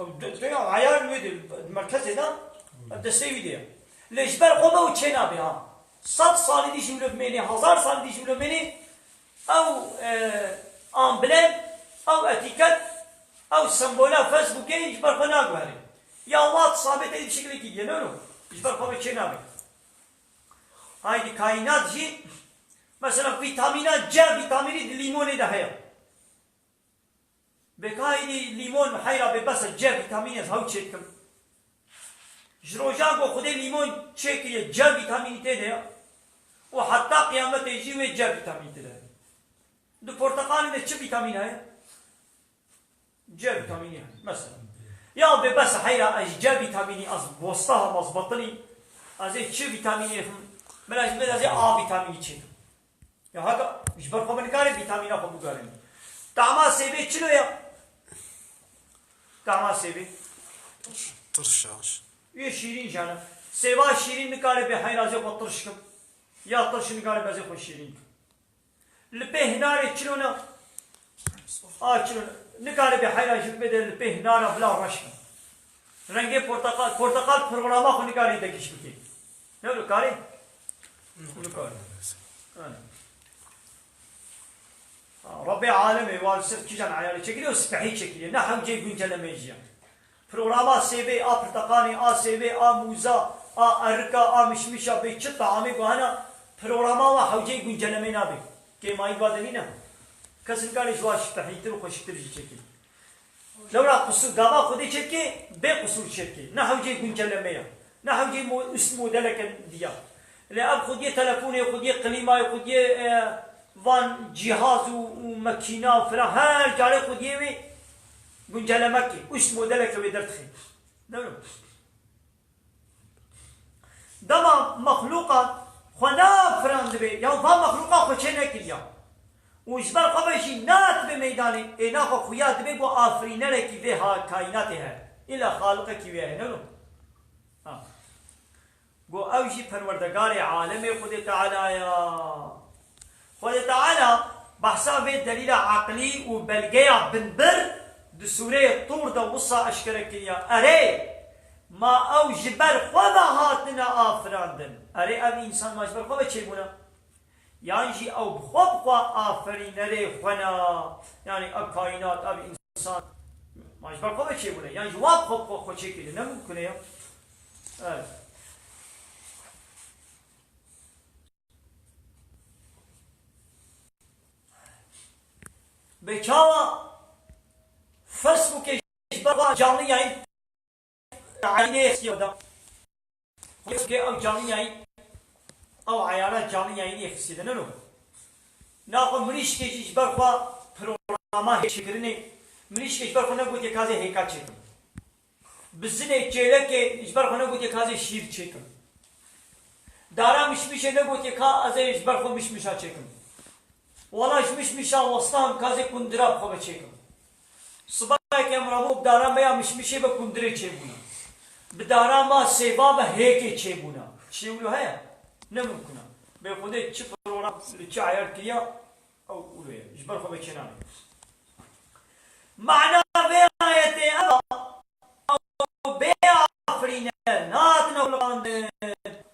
Ew de, de ya ayar wê de, merkezê de, ev destê wî de ya. Lê ji ber xwe me û çê nabe ha. Sed salî dî jî wilo bimênê, hezar salî dî jî wilo bimênê, Ew, e, amblem, ew etîket, ew sembola Facebookê ji ber xwe naguherê. Ya WhatsAppê te bi şekilekî dî ye, no, no. Ji ber xwe ve çê nabe. Haydî kaînat jî, mesela vîtamîna C vîtamînî di lîmonê de heye. Bê ka êdî lîmon heyra bê bes e, C vîtamînê ez hew çêdikim. Ji rojan ku Xwedê lîmon çêkiriye, C vîtamînî tê de ye û heta qiyametê jî wê C vîtamînî tê de ye. Di porteqalê de çi vîtamîn heye? C vîtamînî heye. Mesela. Ya bê bes e heyra ez C vîtamînî ez bosta hem ez betilî. Ez ê çi vîtamînî him? Mela ji bê ez ê A vîtamînî çêkim. Ya heta ji ber xwe nikare vîtamîna xwe biguherîne. Tahma sêvê çilo ya? Tahma sêvê? Tirş e. Yê şîrîn jane. Sêva şîrîn nikare bê heyra ez ê xwe tirş kim. Ya tirş nikare bê ez ê xwe şîrîn kim. Li pê hinarê çilo ne? A çilo, nikare bê heyra jî bide li pê hinara bila reş bin. Rengê porteqal, porteqal programa xwe nikare degiş bike. Ne wilo karê? Nikare. Aynen. Ha, Rabbê alemê wa li ser kîjan eyarê çekiriye û spehî çekiriye. Ne hewceyê guncelemeyê jî ye. Programa sêvê, a pirteqanê, a sêvê, a mûza, a erika, a mişmişa, bê çi taamê ku hene, programa wa hewceyê guncelemê nabe. Kêmayî va de nîne. Kes nikare ji wa spehîtir û xweşiktir jî çêke. Lewra qusûr, gava Xwedê çêdike, bê qusûr çêdike. Ne hewceyê guncelemê ye. Ne hewceyê mo-, üst modeleke diya. Lê ev xwediyê telefonê, xwediyê klîmayê, xwediyê, e, van cîhaz û, û mekîna û filan, her carê xwediyê wê gunceleme ke, üst modeleke wê derdixe. Dewro. Dema mexlûqat xwe nafirandibê, ya van mexlûqat xwe çê nekiriya û ji ber xwe ve jî natibe meydanê, ê naxwe xuya dibe ku afirînerekî vê ha-, kaînatê heye. Îlla xaliqekî wê heye, ne wilo? Ha. Go ew jî perwerdegarê alemê Xwedê Teala ya. Xwedê Teala behsa vê delîla eqlî û belgeya binbir di sûreyê Tûr de wisa eşkere kiriya. Erê, ma ew ji ber xwe ve hatine afirandin? Erê, ev însan ma ji ber xwe ve çêbûne? Yan jî ew bi xwe bi xwe aferînerê xwe ne? Yanî ev kaînat, ev însan ma ji ber xwe ve çêbûne? Yan jî wan bi xwe bi xwe xwe çêkiriye? Ne mimkun e ya. Evet. Bê çawa Facebookê ji ber xwe canlı yayın, yayınê xistiye da? Facebookê ew canlı yayın, ew ayara canlı yayınê xistiye de, ne no? Naxwe mirîşkê jî ji ber xwe programa hêk çêkirinê, mirîşkê ji ber xwe negotiye ka ez ê hêka çêkim. Bizinê çêlekê ji ber xwe negotiye ka ez ê şîr çêkim. Dara mişmişê negotiye ka ez ê ji ber xwe mişmişa çêkim. Wala ji mişmişa westan ka ez ê kundira bi xwe ve çêkim. Sibayeke em rabû bi dara me ya mişmişê ve kundirê çêbûne. Bi dara ma sêva ve hêkê çêbûne. Tiştê wilo heye? Ne mimkun e. Bê Xwedê çi program li çi eyar kiriya, ew wilo ye. Ji ber xwe ve çênabe. Mana vê ayetê ev e, ew bê afirîne, nehatine xuliqandin,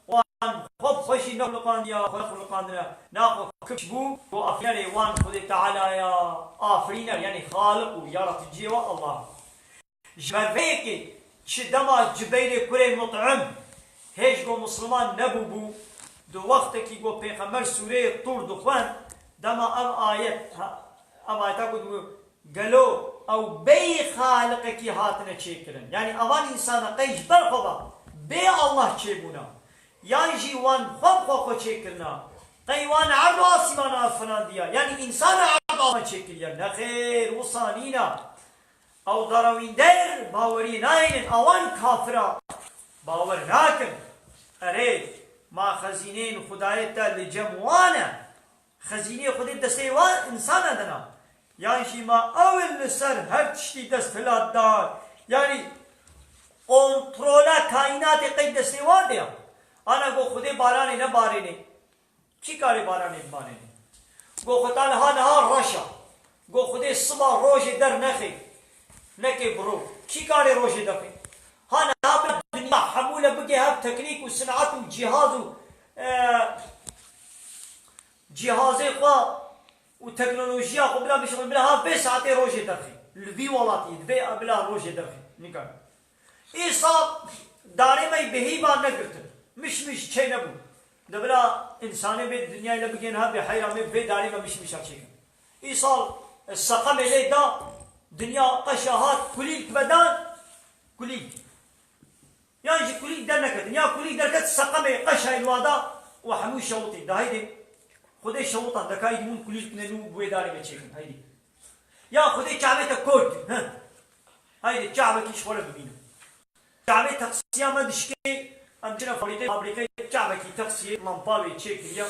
wan xwe bi xwe jî nexuliqandiya, xwe nexuliqandine, naxwe kifş bû, ku afirînerê wan Xwedê Teala ya, afirîner, yanî Xaliq û Yaraticiyê wa Allah. Ji ber vê yekê çi dema Cubeyrê kurê Mut'im hêj go Misliman nebûbû, di wextekî go Pêxember sûreyê Tûr dixwend, dema ev ayet, ha, ev ayeta ku dibû, gelo ew bêyî Xaliqekî hatine çêkirin? Yanî evan însana qey ji ber xwe ve bê Allah çêbûna? Yan jî wan xwe bi xwe xwe çêkirina? Qey wan erd û asîmana afirandiya? Yanî însana erd û asîman çêkiriye? Nexêr, wisa nîne. Ew darewînder baweriyê nayênin, ewan kafira bawer nakin. Erê, ma xezîneyên Xwedayê te li cem wan e? Xezîneyê Xwedê destê wan însana de ne? Yan jî ma ew in li ser her tiştî desthilatdar? Yanî kontrola kaînatê qey destê wan de ya? Ana go Xwedê baranê nebarênê. Kî karê baranê bibarêne? Go xwe ta niha niha reş a. Go Xwedê siba rojê dernexê. Neke bi ro. Kî karê rojê derxê? Ha niha bila dinya hemû le bigê hev teknîk û sinat û cîhaz û, e, cîhazê xwe û teknolojiya xwe bila bişixin, bila ha vê saetê rojê derxê. Li vî welatî, di vê bila rojê derxê. Nikare. Îsal darê me yî bi hîva negirtin. Mişmiş çê nebû. Di bila însanê vê dinyayê le bigên ha vê heyra me vê darê me mişmişa çêkin. Îsal seqemê lê da dinya qeşa hat kulîlk vedan, kulîlk. Yan jî kulîlk derneketin. Ya kulîlk derket seqemê qeşayê li wa da û hemû şewitî. Da heydê Xwedê şewitan dekayî dibûn kulîlk ne nû bi wê darê me çêkin. Heydê. Ya Xwedê çavê te kor kir, he. Haydi çavekî ji xwe re bibînin. Çavê teksiya me dişkê, em çine fabrîkê, fabrîkê çavekî teksiyê, lampa wê çêkiriye.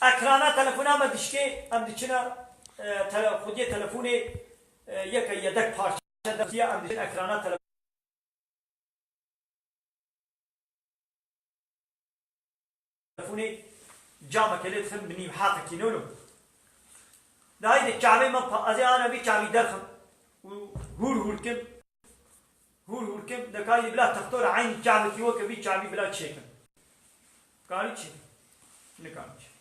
Ekrana telefona me dişkê, em diçine, e, tele-, xwediyê telefonê, e, yeke yedek parçe de diye, em diçin ekrana tele-, telefonê cameke lê dixin bi nîv heqekî ne wilo. Dayê de Kebê me pa-, ez ê ana vî Kebî derxim û hûr hûr kim. Hûr hûr kim, de ka yê bila textor eynî Kebekî weke vî Kebî bila çêkim. Karî çi? Nikarî çi?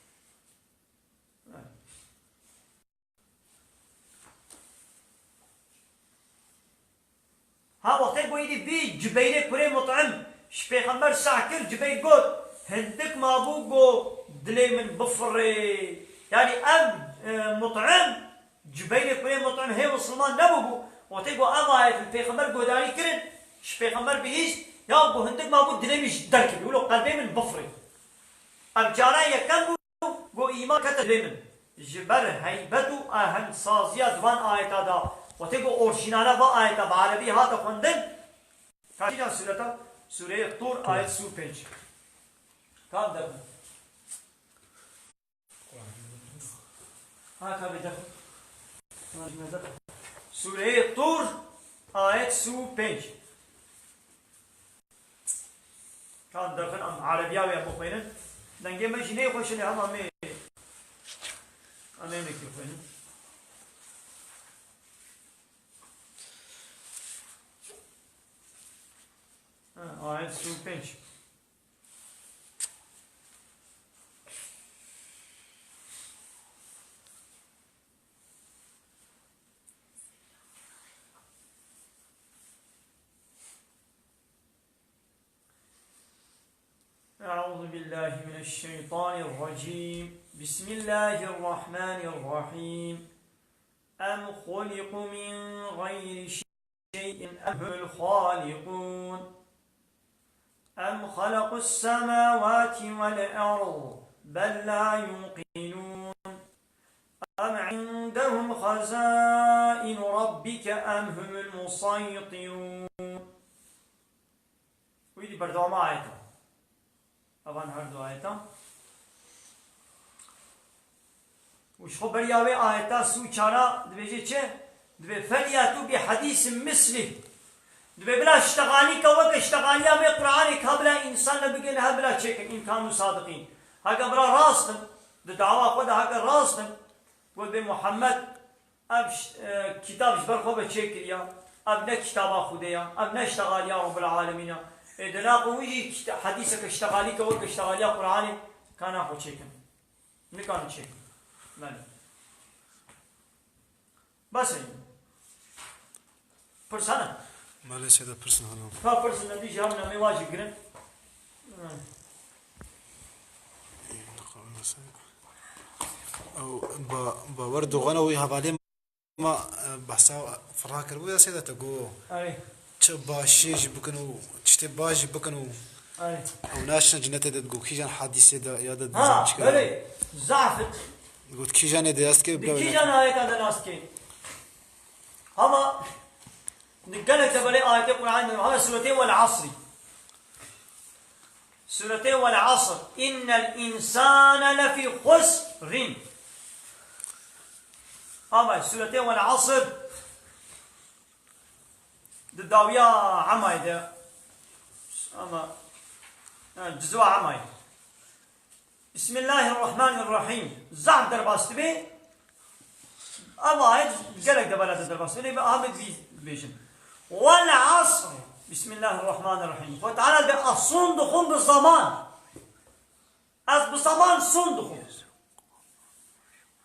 Ha, wextê ku êdî vî Cubeyrê kurê Mut'im ji Pêxember seh kir, Cubeyr got, hindik mabû ku dilê min bifirê. Yanî ev, e, Mut'im, Cubeyrê kurê Mut'im hê misilman nebûbû. Wextê ku ev ayet li Pêxember guhdarî kirin, ji Pêxember bihîst, ya ku hindik mabû dilê min ji derkevî, wilo qelbê min bifirê. Ev cara yekem bû. Got, îman kete dilê min. Ji ber heybet û ahengsaziya di van ayeta de, wextê ku orjînala va ayeta bi erebî hate xwendin, ka kîjan sûreta? Sûreyê Tur, ayet sî û pênc. Kam derxin? Ha, ka bê derxin. Sûreyê Tur, ayet sî û pênc. Kan derxin em erebiya wê em bixwînin. Dengê me jî neyê xweş e, lê hema em ê, em ê hinekî xwînin. Ha, ayet sî û pênc. أعوذ بالله من الشيطان الرجيم. بسم الله الرحمن الرحيم. أم خلقوا من غير شيء أم هم الخالقون. أم خلقوا السماوات والأرض بل لا يوقنون. أم عندهم خزائن ربك أم هم المسيطرون. Wî dî berdewama ayeta. Evan her du ayeta. Û ji xwe beriya wê ayeta sî û çara dibêje çi? Dibê, "Felyatû bi hedîsin mislih." Dibê bila ştexalîka weke ştexaliya me Qur'anê ka bila însan le bigihne hev bila çêkin, in kanu sadiqîn. Heke bira rast in, di dawa xwe de heke rast in, got bê Muhammed, ev ş-, e, kitab ji ber xwe ve çêkiriya, ev ne kitaba Xwedê ya, ev ne ştexaliya Rabbil Alemîn a. Ê, di nav wî jî kita-, hedîseke ştexalîke weke ştexaliya Qur'anê ka naxwe çêkin. Nikarin çêkin. Belê. Bes e. Pirs hene? Belê, sêde pirsin hene. Ka pirsin, ne dî ji hev namê wa jî girin. Ew ba-, bawer doxana wî hevalê ma, e, behsa fira kiribû ya sêde te got. Erê. Çi başiyê jî bikin û tiştê baş jî bikin û Erê. ew naşin cinetê de got kîjan hadîsê de ya de Ha, dizan çi belê. Zaf. Got kîjanê de yast ke Di bila wê kîjan ayeta de nas ke? Hama di gelek de belê ayetê Qur'anê de, hama suretê Wel Asrî. Suretê Wel Asr. Innel insane lefî xusrin. Ama suretê Wel Asr di dawiya Emayê de. Ama, ha, cizwa Emayê. Bismillahirrahmanirrahim. Zaf derbas dibe. Ev ayet gelek de bela de derbas dibe. Lê bi Ahmet bî bêjin. Wel asr. Bismillahirrahmanirrahim. Xwe Teala dibe, "Ez son dixwim bi zaman." Ez bi zaman son dixwim.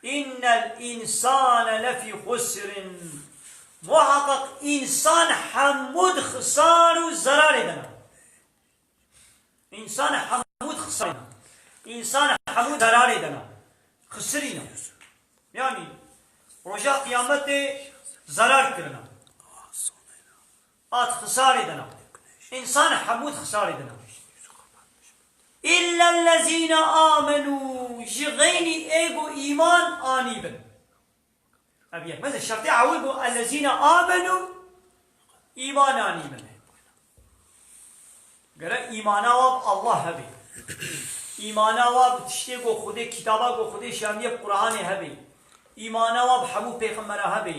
Innel insane lefî xusrin. Muhaqqaq însan hemû di xisar û zerarê de ne. Însan hemû di xisarî ne. Însan hemû di zerarê de ne. Xisirî ne. Yanî, roja qiyametê zerar kirine. A di xisarê de ne. Însan hemû di xisarê de ne. Îllellezîne amenû, ji xeynî ê ku îman anîbin. Ev yek. Mesela şertê ewil bû, "Ellezîne amenu", îman anîbin. Gere îmana wa bi Allah hebe. Îmana wa bi tiştê ku Xwedê, kitaba ku Xwedê şandiye, bi Qur'anê hebe. Îmana wa bi hemû pêxembera hebe.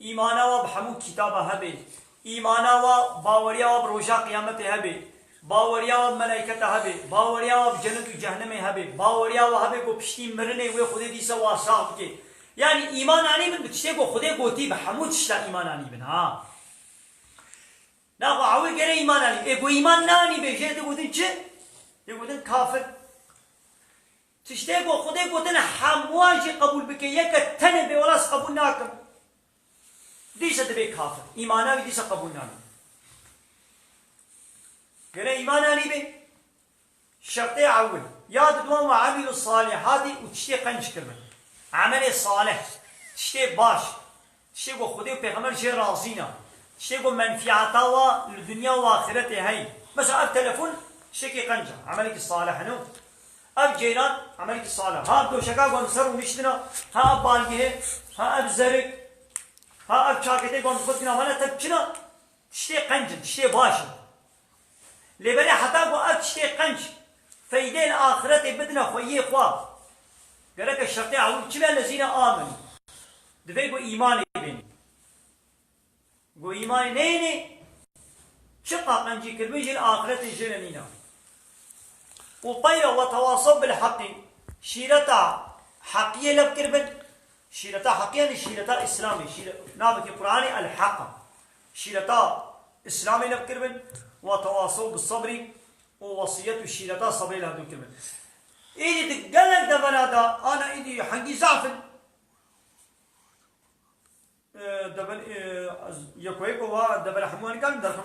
Îmana wa bi hemû kitaba hebe. Îmana wa, baweriya wa bi roja qiyametê hebe. Baweriya wa bi melayketa hebe. Baweriya wa bi cenet û cehennemê hebe. Baweriya wa hebe ku piştî mirinê wê Xwedê dîsa wa sax bike. Yanî îman anîbin bi tiştê ku Xwedê gotî, bi hemû tişta îman anîbin, ha. Na xwe ewil gere îman anî. Ê ku îman nanî bê, jê digotin çi? Digotin kafir. Tiştê ku Xwedê gotin hemû wan jî qebûl bike, yeke tenê bê, wela ez qebûl nakim. Dîsa dibe kafir. Îmana wî dîsa qebûl nabe. Gere îman anî bê. Şertê ewil. Ya diduan ve amîlu salihati û tiştê qenc kirbin. Emelê salih. Tiştê baş. Tiştê ku Xwedê û Pêxember jê razî ne. Tiştê ku menfîeta wa li dinya û axîretê heyî. Mesela ev telefon tiştekî qenc e. Emelekî salih e, no? Ev ceyran emelekî salih. Ha ev doşeka ku em ser rûniştina, ha ev balgihê, ha ev zerik, ha ev çaketê ku em xwe dikina, vana tev çina? Tiştê qenc in, tiştê baş in. Lê belê heta ku ev tiştê qenc feydê li axretê bidine xweyiyê xwe, gereke şertê ewil çi be? Ellezîne amenû. Divê ku îmanê bênî. Ku îmanê neyênê, çiqa qencî kirbin jî li axretê jê re nîne. Û peyre ve tewasew bil heqî, şîreta heqiyê lev kirbin. Şîreta heqî yanî şîreta Îslamê. Şîre-, navekî Qur'anê El Heq e. Şîreta Îslamê lev kirbin. Ve tewasew bi sebrî û wesiyet û şîreta sebrê lev kirbin. Êdî di gelek devera de ana êdî hengî zaf in. E, devel, e, ez yeko yeko wa devel hemû nikarim derxim.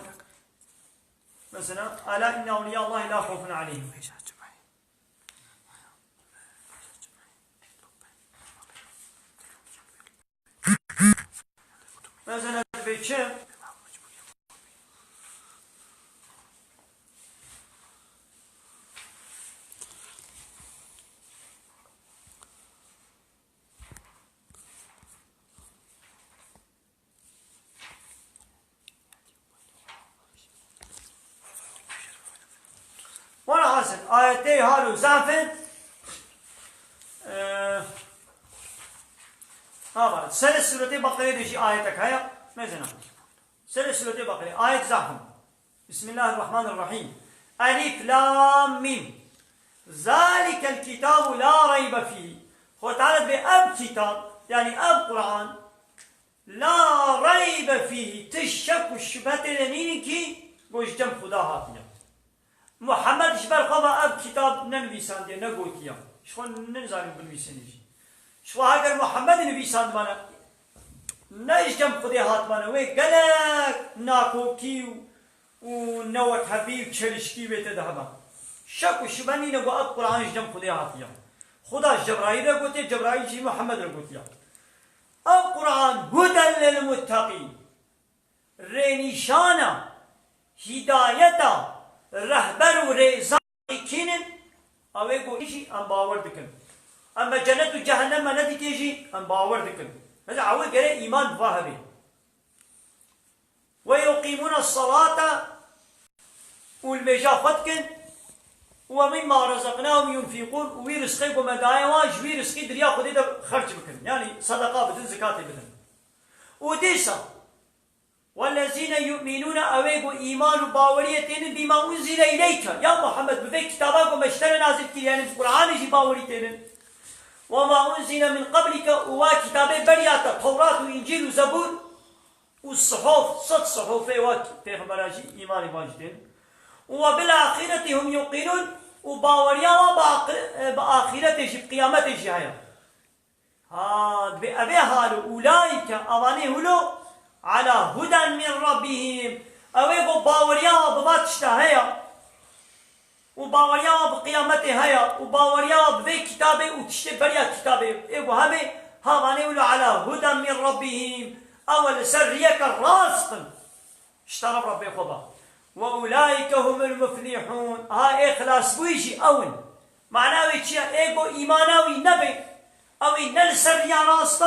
Mesela, "Ela inne ewliya Allahi la xawfun aleyhim." Mesela, divê çi? Welhasil, ayetê halo zaf in. Ee, ha, serê Sûretê Beqerê de jî ayetek heye. Mesela, serê Sûretê Beqerê, ayet zaf in. Bismillahirrahmanirrahîm. Elîf Lam Mîm. Zalikel kitabu la reybe fîhî. Xwe Teala dibê ev kitab, yanî ev Quran, la reybe fîhî, ti şek û şubhe tê de nînin kî, ku ji cem Xuda hatiye. Muhammed ji ber xwe ve ev kitab nenivîsandiye, negotiye. Ji xwe nizanî binivîsîne jî. Ji xwe heger Muhammed nivîsandibane, ne ji cem Xwedê hatibane, wê gelek nakokî û, û newekhevî û çelişkî wê tê de heba. Şek û şube nîne ku ev Quran ji cem Xwedê hatiye. Xuda ji Cebraîl re gotiye, Cebraîl jî Muhammed re gotiye. Ev Quran huden lil mutteqîn. Rênîşana, hîdayeta, rehber û rêzanê kî ne? Ew ê ku jî em bawer dikin. Em me cennet û cehennem me nedîtiye jî em bawer dikin. Mesela ew ê gere îman bi va hebe. Ve yuqîmûne salate û li mêja xwe dikin. Û ve mimma rezaqnahum yunfîqûn û wî rizqê ku me daye wan ji wî rizqî di riya Xwedê de xerc bikin. Yanî sedeqa bidin, zikatê bidin. Û dîsa Wellezîne yu'minûne, ew ê ku îman û baweriyê tênin, bîma unzile îleyke, ya Muhammed, bi vê kitaba ku me ji te re nazil kiriye, yanî bi Qur'anê jî bawerî tênin. Ve ma unzile min qeblike, û wa kitabê beriya te, Tewrat û Încîl û Zebûr û sihof, sed sihofê wa pêxembera jî îmanê wan jî tênin. Û ve bil axireti hum yuqînûn, û baweriya wan bi aqi-, bi axiretê jî, bi qiyametê jî heye. Ha, dibê ev ê halo, ulaîke, avanê hilo, ala huden min rabbihim. Ew ê ku baweriya wan bi va tişta heye û baweriya wan bi qiyametê heye û baweriya wan bi vê kitabê û tiştê beriya kitabê ê ku hebe, havanê hilo ala huden min rabbihim. Ew li ser riyeke rast in. Ji taraf Rebbê xwe ve. Ve ulaîke humul muflihûn. Ha, ê xilasbûyî jî ew in. Mana wê çi ye? Ê ku îmana wî nebe, ew ê ne li ser riya rast e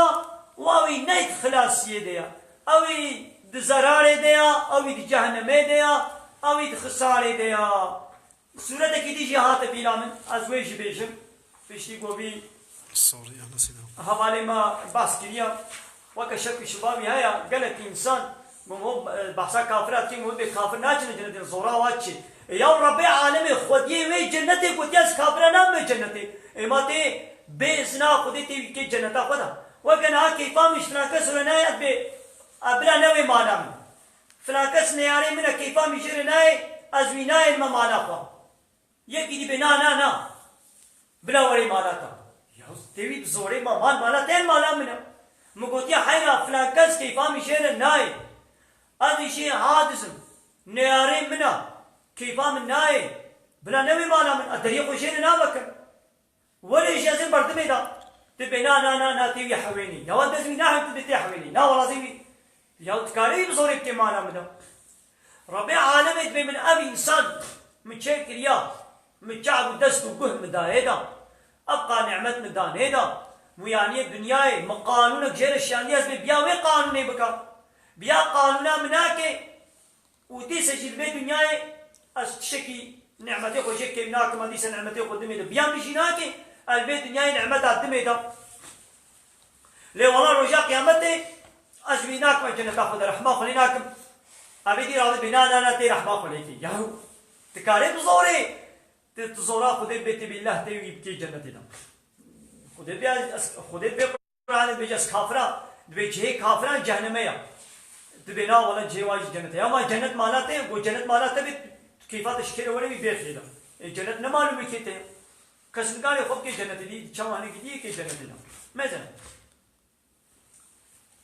û ew ê ne di xilasiyê de ye. Ew ê di zerarê de ye, ew ê di cehennemê de ye, ew ê di xisarê de ye. Sûretekî dî jî hate bîra min, ez wê jî bêjim. Piştî ku vî Sorry, ya nasıl? Hevalê me behs kiriye. Weke şek û şiba wî heye, gelek însan, ku ho, e, behsa kafira dikin, ku bê kafir naçine cennetê, zora wa çi? E, ya Rebbê alemê, xwediyê wê cennetê gotiye, ez kafira nabime cennetê. Ê ma tê bê izna Xwedê tê wî kê cenneta xwe de. Weke niha keyfa min ji filan kes re nayê, ez bê, a, bila newê mala min. Filan kes neyarê min e, keyfa min jê re nayê, ez wî nayênime mala xwe. Yekî dî bê, na, na, na. Bila werê mala te. Ya tê wî bi zorê ma, mal mala te, mala min e. Min gotiye heyra filan kes keyfa min jê re nayê. Ez îşê ha dizim. Neyarê min e. Keyfa min nayê. Bila newê mala min. Ez deriyê xwe jê re navekim. Werê jî ez ê berdimê de. Tu bê na, na, na, na, tê wî hewênî. Ya wan dest wî nahewî tu dê tê hewênî. Na wala zê wî. Ya tu karê wî bi zorê bikê mala min de. Rebê alemê dibê min ev însan min çê kiriya. Min çav û dest û guh min dayê da. Ev qa nimet min danê da. Muyaniyê dinyayê min qanûnek jê re şiyandiye ez bê biya wê qanûnê bika. Biya qanûna min nake. Û dîse jî li vê dinyayê ez tiştekî nimetê xwe jê kêm nakim, ez dîse nimetê xwe dimê de biya min jî nake, ez li vê dinyayê nimeta dimê de. Lê wela roja qiyametê ez ji wî nakim, ez ceneta xwe de rehma xwe lê nakim. Evê dî radibê na, na, na, tê rehma xwe lê kê. Yahu, tu karê bi zorê, tu, tu zora Xwedê bê, tê bê leh tê wî bikê cenetê de. Xwedê bê ez, Xwedê bê Qur'anê dibêje ez kafira, dibê cihê kafiran cehenneme ya. Dibê na wele cihê wan jî cennet e. Ya ma cennet mala te ye, got cennet mala te bê, tu keyfa te şikêre were wî bê xêda. E, cennet ne malûm e kê te ye. Kes nikarê xwe bikê cennetê dî, çawa hinekî dî yê kê cennetê de. Mezin.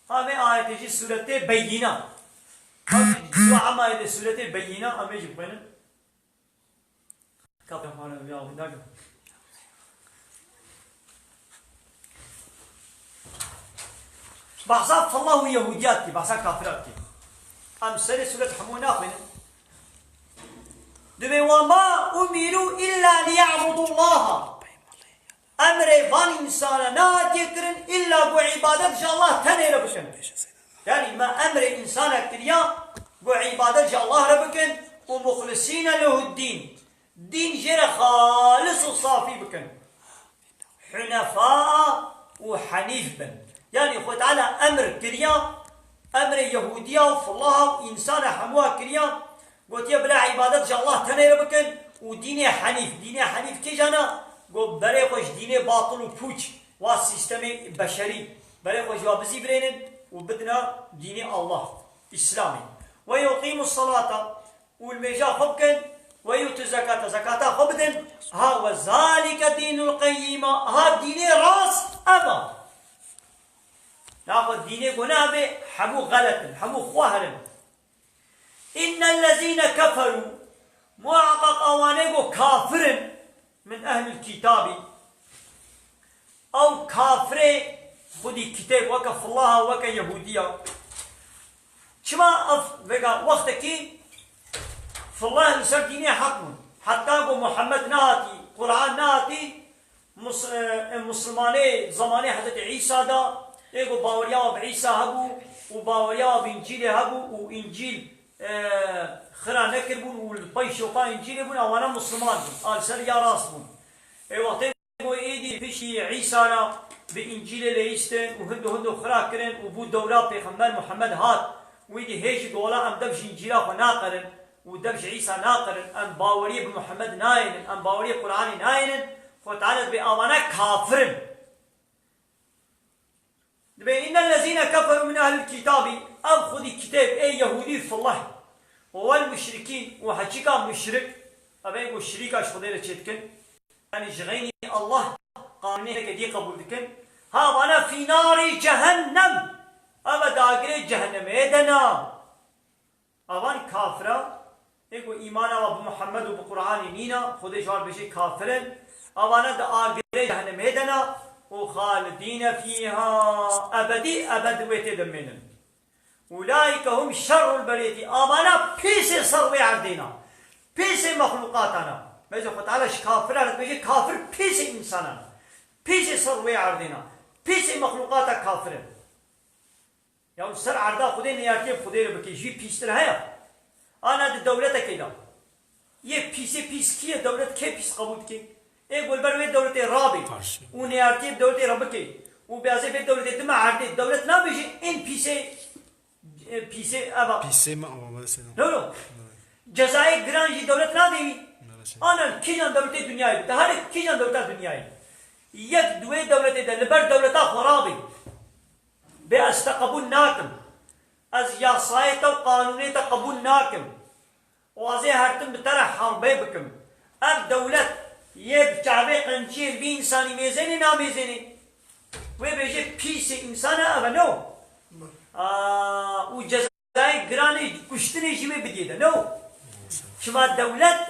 Ha vê ayetê jî sûretê Beyîna. Ha, dua emayê de sûretê Beyîna, em ê jî bixwînin. Kapya xwana ya winda gel. Bahsa fillah û Yehûdiya dikî, bahsa kafira dikî. Em serê sûret hemû naxwînin. Dibê, "Ve ma umiru illa liya'budullaha." Emrê van însana nehatiye kirin, illa ku îbadet ji Allah tenê re bikin. Yanî me emrê însana kiriya ku îbadet ji Allah re bikin û muxlisîne lehuddîn, dîn jê re xalis û safî bikin. Hunefa û henîf bin. Yanî Xwe Teala emr kiriya, emrê Yehûdiya û filaha û însana hemûa kiriya, Gotiye, bila îbadet ji Allah tenê re bikin û dînê henîf. Dînê henîf kîjan e? Got, berê xwe ji dînê batil û pûç, wa sîstemê beşerî, berê xwe ji wa bizîvirênin û bidine dînê Allah, Îslamê. "Ve yuqîmus salata", û nimêja xwe bikin, "ve yu'tu zekata", zekata xwe bidin. Ha, "ve zalike dînul qeyyîma", ha dînê rast ev e. Naxwe dînê ku ne ev e, hemû xelet in, hemû xwehr in. "Innellezîne keferû", muhaqqaq awanê ku kafir in, "min ehlil kîtabî", ew kafirê xwedî kitêb, weke filaha, weke Yehûdiya. Çima ev vega wextekî filah li ser dînê heq bûn? Heta ku Muhammed nehatî, Qur'an nehatî, Mus-, e, e, Musulmanê zemanê Hezretî Îsa de, ê ku baweriya bi Îsa hebû û baweriya bi Încîlê hebû û Încîl, e, xira nekiribûn û li pey şopa Încîlê bûn, ewana Musulman bûn, a li ser ya rast bûn. Ê wextê ku êdî piştî Îsa re bi Încîlê leyîstin û hindo hindo xira kirin û bû dewra Pêxember Muhammed hat û êdî hê jî gola em dev ji Încîla xwe naqerin. û dev ji Îsa naqerin, em baweriyê bi Muhammed nayênin, em baweriyê Qur'anê nayênin, Xwe Teala dibê avana kafir in. Dibê, "Innellezîne keferû min ehlil kîtabî", ev xwedî kitêb, ê Yehûdî fileh, û wel muşrikîn, û heçîka muşrik, ev ê ku şirîka ji Xwedê re çêdikin, yanî ji xeynî Allah qanûnê hinekê dî qebûl dikin, ha vana fî narî cehennem, ev e di agirê cehennemê de ne. Avan kafira, ê ku îmana wa bi Muhammed û bi Qur'anê nîna, Xwedê ji wan dibêje kafir in, avana di agirê cehennemê de ne û xalidîne fîha ebedî ebed wê tê de mênin. Ulaîke hum şerrul beriyetî, avana pîsê ser wê erdê ne, pîsê mexlûqata ne. Bêje Xwe Teala ji kafiran re dibêje kafir pîsê însanan e, pîsê ser wê erdê ne, pîsê mexlûqata kafir in. Ya li ser erda Xwedê neyartiyê bi Xwedê re bike, ji wî pîstir heye? Ana di dewletekê de. Yê pîsê pîs kî ye? Dewlet kê pîs qebûl dike? Ê ku li ber wê dewletê rabê Karşı. û neyartiyê bi dewletê re bike û bêazê vê dewletê dime erdê, dewlet nabêje, ên pîsê, e, pîsê ev e. Pîsê me ama mesela. No, no. Cezayê giran jî dewlet nadê wî. Maalesef. Ana kîjan dewletê dinyayê bide? Herê kîjan dewleta dinyayê? Yek di wê dewletê de li ber dewleta xwe rabê. Bê ez te qebûl nakim. Ez yasayê te û qanûnê te qebûl nakim. Û ez ê her tim bi te re herbê bikim. Ev dewlet yê bi çavê qenciyê li vî însanî mêzênê namêzênê. Wê bêje pîsê însan e, ev e, no? Aa, û cezayê giranê kuştinê jî wê bidiyê de, no? Çima dewlet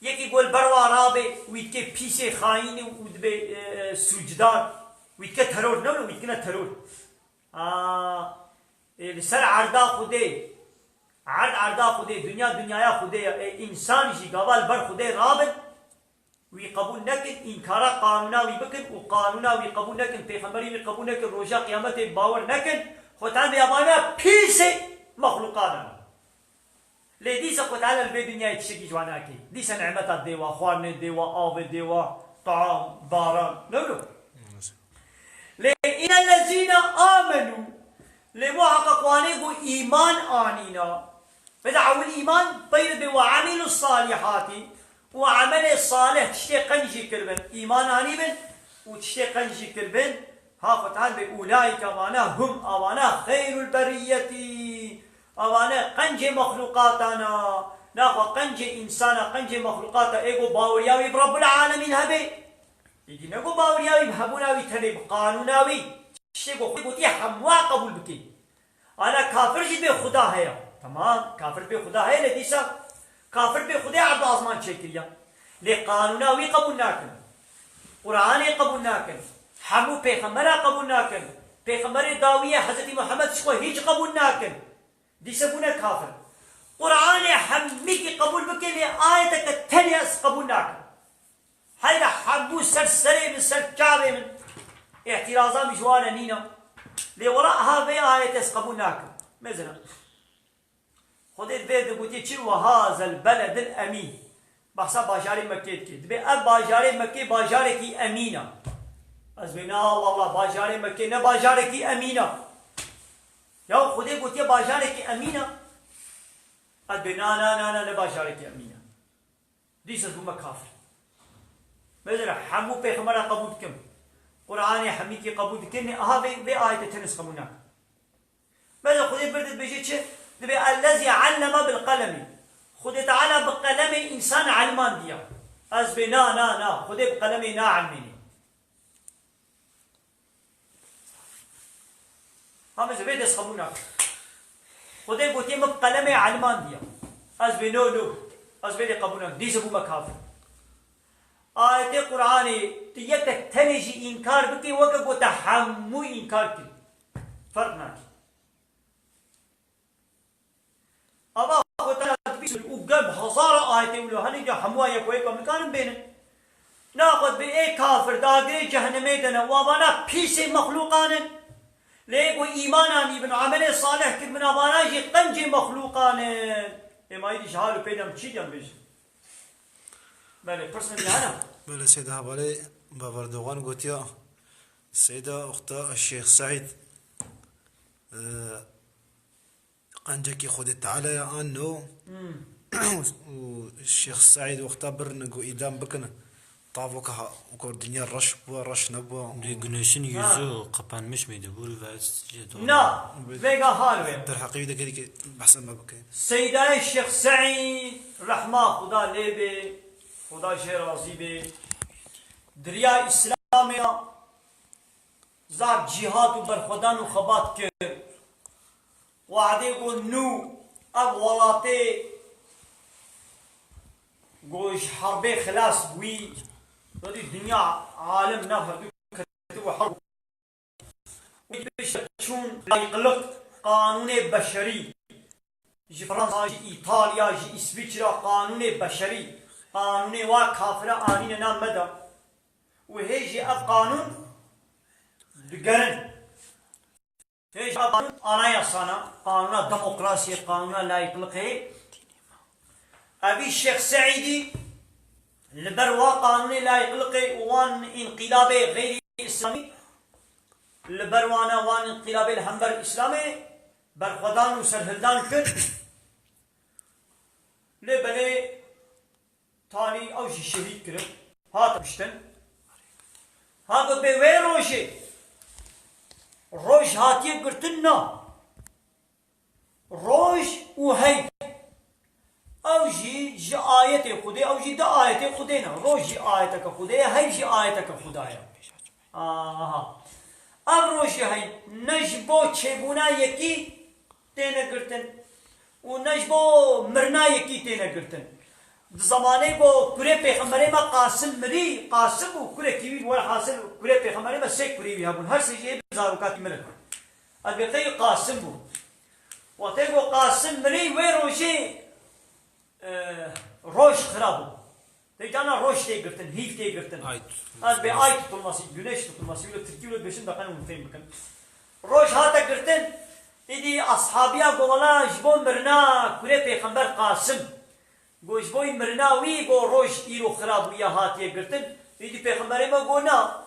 yekî ku li ber wa rabe, wî dike pîsê xayînî û dibe, e, e, sûcdar, wî dike teror, ne wilo, wî dikine teror. A, e, li ser erda Xwedê, erd erda Xwedê, dinya dinyaya Xwedê ye. E, însan jî gava li ber Xwedê rabin, wî qebûl nekin, înkara qanûna wî bikin û qanûna wî qebûl nekin, pêxemberî wî qebûl nekin, roja qiyametê bawer nekin, Xwedê bê avana pîsê mexlûqanan. Lê dîsa Xwedê Teala li vê dinyayê tiştekî ji wan nake. Dîsa nimeta dê wa, xwarinê dê wa, avê dê wa, taam, baran. Ne wilo? Lê innellezîne amenû. Lê muheqeq wanê ku îman anîna. Beda ewil îman, peyre bê wa emîlu salihati. Û emelê salih tiştê qenc jî kiribin. Îman anîbin û tiştê qenc jî kiribin. Ha Xwedê Teala bê ulaîke, avana hum, avana xeyrul beriyetî. Avane qencê mexlûqatan a. Naxwe qencê însan a, qencê mexlûqat a. Ê ku baweriya wî bi Rebbul Alemîn hebe. Êdî ne ku baweriya wî bi hebûna wî tenê, bi qanûna wî. Tiştê ku Xwedê gotiye hemû a qebûl bike. Ana kafir jî bê Xuda heye. Temam, kafir bê Xuda heye, lê dîsa kafir bê Xwedê erd û azman çêkiriya. Lê qanûna wî qebûl nakin. Quranê qebûl nakin. Hemû pêxembera qebûl nakin. Pêxemberê dawiyê Hezretî Muhammed ji xwe hîç qebûl nakin. Dîse bûne kafir. Quranê hemîkî qebûl bike, lê ayeteke tenê ez qebûl nakim. Heyra hemû ser serê min, ser çavê min. Îhtîraza min ji wan re nîne. Lê wela aha vê ayetê ez qebûl nakim. Mesela, Xwedê di vê de gotiye çi? Ve hazel beledil emîn. Behsa bajarê Mekkê dike. Dibê ev bajarê Mekkê bajarekî emîn e. Ez bê na, wela bajarê Mekkê ne bajarekî emîn e. Ya Xwedê gotiye bajarekî emîn e. Ez bê na, na, na, na, ne bajarekî emîn e. Dîsa ez bûme kafir. Mesela hemû pêxembera qebûl dikim. Quranê hemîkî qebûl dikim. Nê, aha vê, vê ayetê tenê ez qebûl nakim. Mesela Xwedê bir dibêje çi? Dibê ellezî alleme bil qelemî. Xwedê Teala bi qelemê însan elmandiya. Ez bê na, na, na. Xwedê bi qelemê naelmênî. Ha mesela vê dest qebûl nakim. Xwedê gotiye min bi qelemê elmandiya. Ez bê no, no. Ez vê dê qebûl nakim. Dîsa bûme kafir. Ayetê Quranê tu yeke tenê jî înkar bikî, weke ku te hemû înkar kir. Ferq nake. Ava Xwedê dibîsin û gel bi hezara ayetê wilo hene, ya hemû yek wek em nikarin bênin. Naxwed bi ê kafir dagirê cehennemê de ne, û avana pîsê mexlûqan in. Lê ê ku îman anîbin, emelê salih kiribin, avana jî qencê mexlûqan in. Ê ma îdî ji hal û peyda em çi diyan bêjin? Belê, pirsên diyan e? Belê, Seyda Hevalê Baver Dogan gotiya, Seyda Uxta Şêx Seîd, e, qencekî Xwedê Teala ya an no? Hmm. Û Şêx Seîd wexta birine ku îdam bikin, tavok ha, ku dinya reş bû, reş nebû. Dê güneşin yüzü kapanmış mıydı? Bu rivayet sizce doğru mu? Na, vêga hal wê. Derheqê wî de gelî behsa me bike. Seydayê Şêx Seîd, rehma Xuda lê bê, Xuda jê razî bê. Diriya Îslamê ya zaf cîhat û berxwedan û xebat kir. Wehdê ku nû ev welatê ku ji herbê xilas bûyî, wedî dinya alem nav hevdû ketibû herb. Wî çûn layqlik qanûnê beşerî. Ji Fransa, ji Îtalya, ji Îsvîçra qanûnê beşerî, qanûnê wa kafira anîne nav me de. Û hê jî ev qanûn digerin. Hê jî ev qanûn anayasana, qanûna demokrasiyê, qanûna layqlikê. Evî Şêx Seîdî li ber wa qanûnê layqlikê û wan înqîlabê xeyrî îslamî, li ber wana wan înqîlabê li hember îslamê berxwedan û serhildan kir. Lê belê talî ew jî şehîd kirin, hat kuştin. Ha got bê wê rojê Roj hatiye girtin na. Roj û heyv. Ew jî ji ayetê Xwedê, ew jî di ayetê Xwedê ne. Roj jî ayeteke Xwedê ye, heyv jî ayeteke Xweda ye. Aha. Ev rojê heyv ne ji bo çêbûna yekî têne girtin û ne ji bo mirina yekî têne girtin. Di zemanê ku kurê pêxemberê me Qasim mirî, Qasim û kurekî wî, welhasil kurê pêxemberê me sê kurê wî hebûn. Her sê jî ê bi zarokatî mirin. Elbê qey Qasim bû. Wextê ku Qasim mirî, wê rojê, e, roj xira bû. Tê cana roj tê girtin, hîv tê girtin. Ay tutulması. Elbê ay tutulması, güneş tutulması, wilo tirkî wilo dibêjin, da qenin hûn fêm bikin. Roj hate girtin, îdî ashabiya got, wela ji bo mirina kurê pêxember Qasim. Got, ji bo mirina wî, got, roj îro xira bûye hatiye girtin. Îdî pêxemberê me got, na.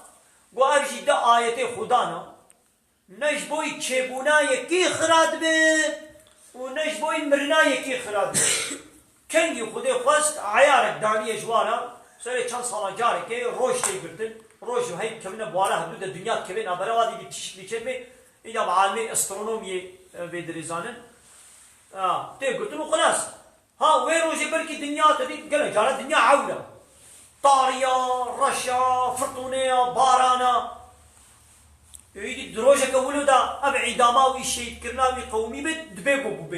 Got, ev jî di ayetê Xudan e. Ne ji bo çêbûna yekî xira dibe û ne ji bo mirina yekî xira dibe. Kengî Xwedê xwest eyarek daniye ji wan re, serê çend sala carekê roj tê girtin. Roj û heyv kevine bi wara hevdû de dinya dikeve navbera, wa dî tişik lê çêdibe, îda bi alimê astronomiyê, e, vê dirêzanin. Ha, tê girtin û xilas. Ha, wê rojê belkî dinya te dît, gelek cara dinya ewr e. Tariya, reşa, firtûneya, barana. Êdî di rojeke wilo de ev îdama wî, şehîdkirina wî qewimî be, dibê ku bûbê.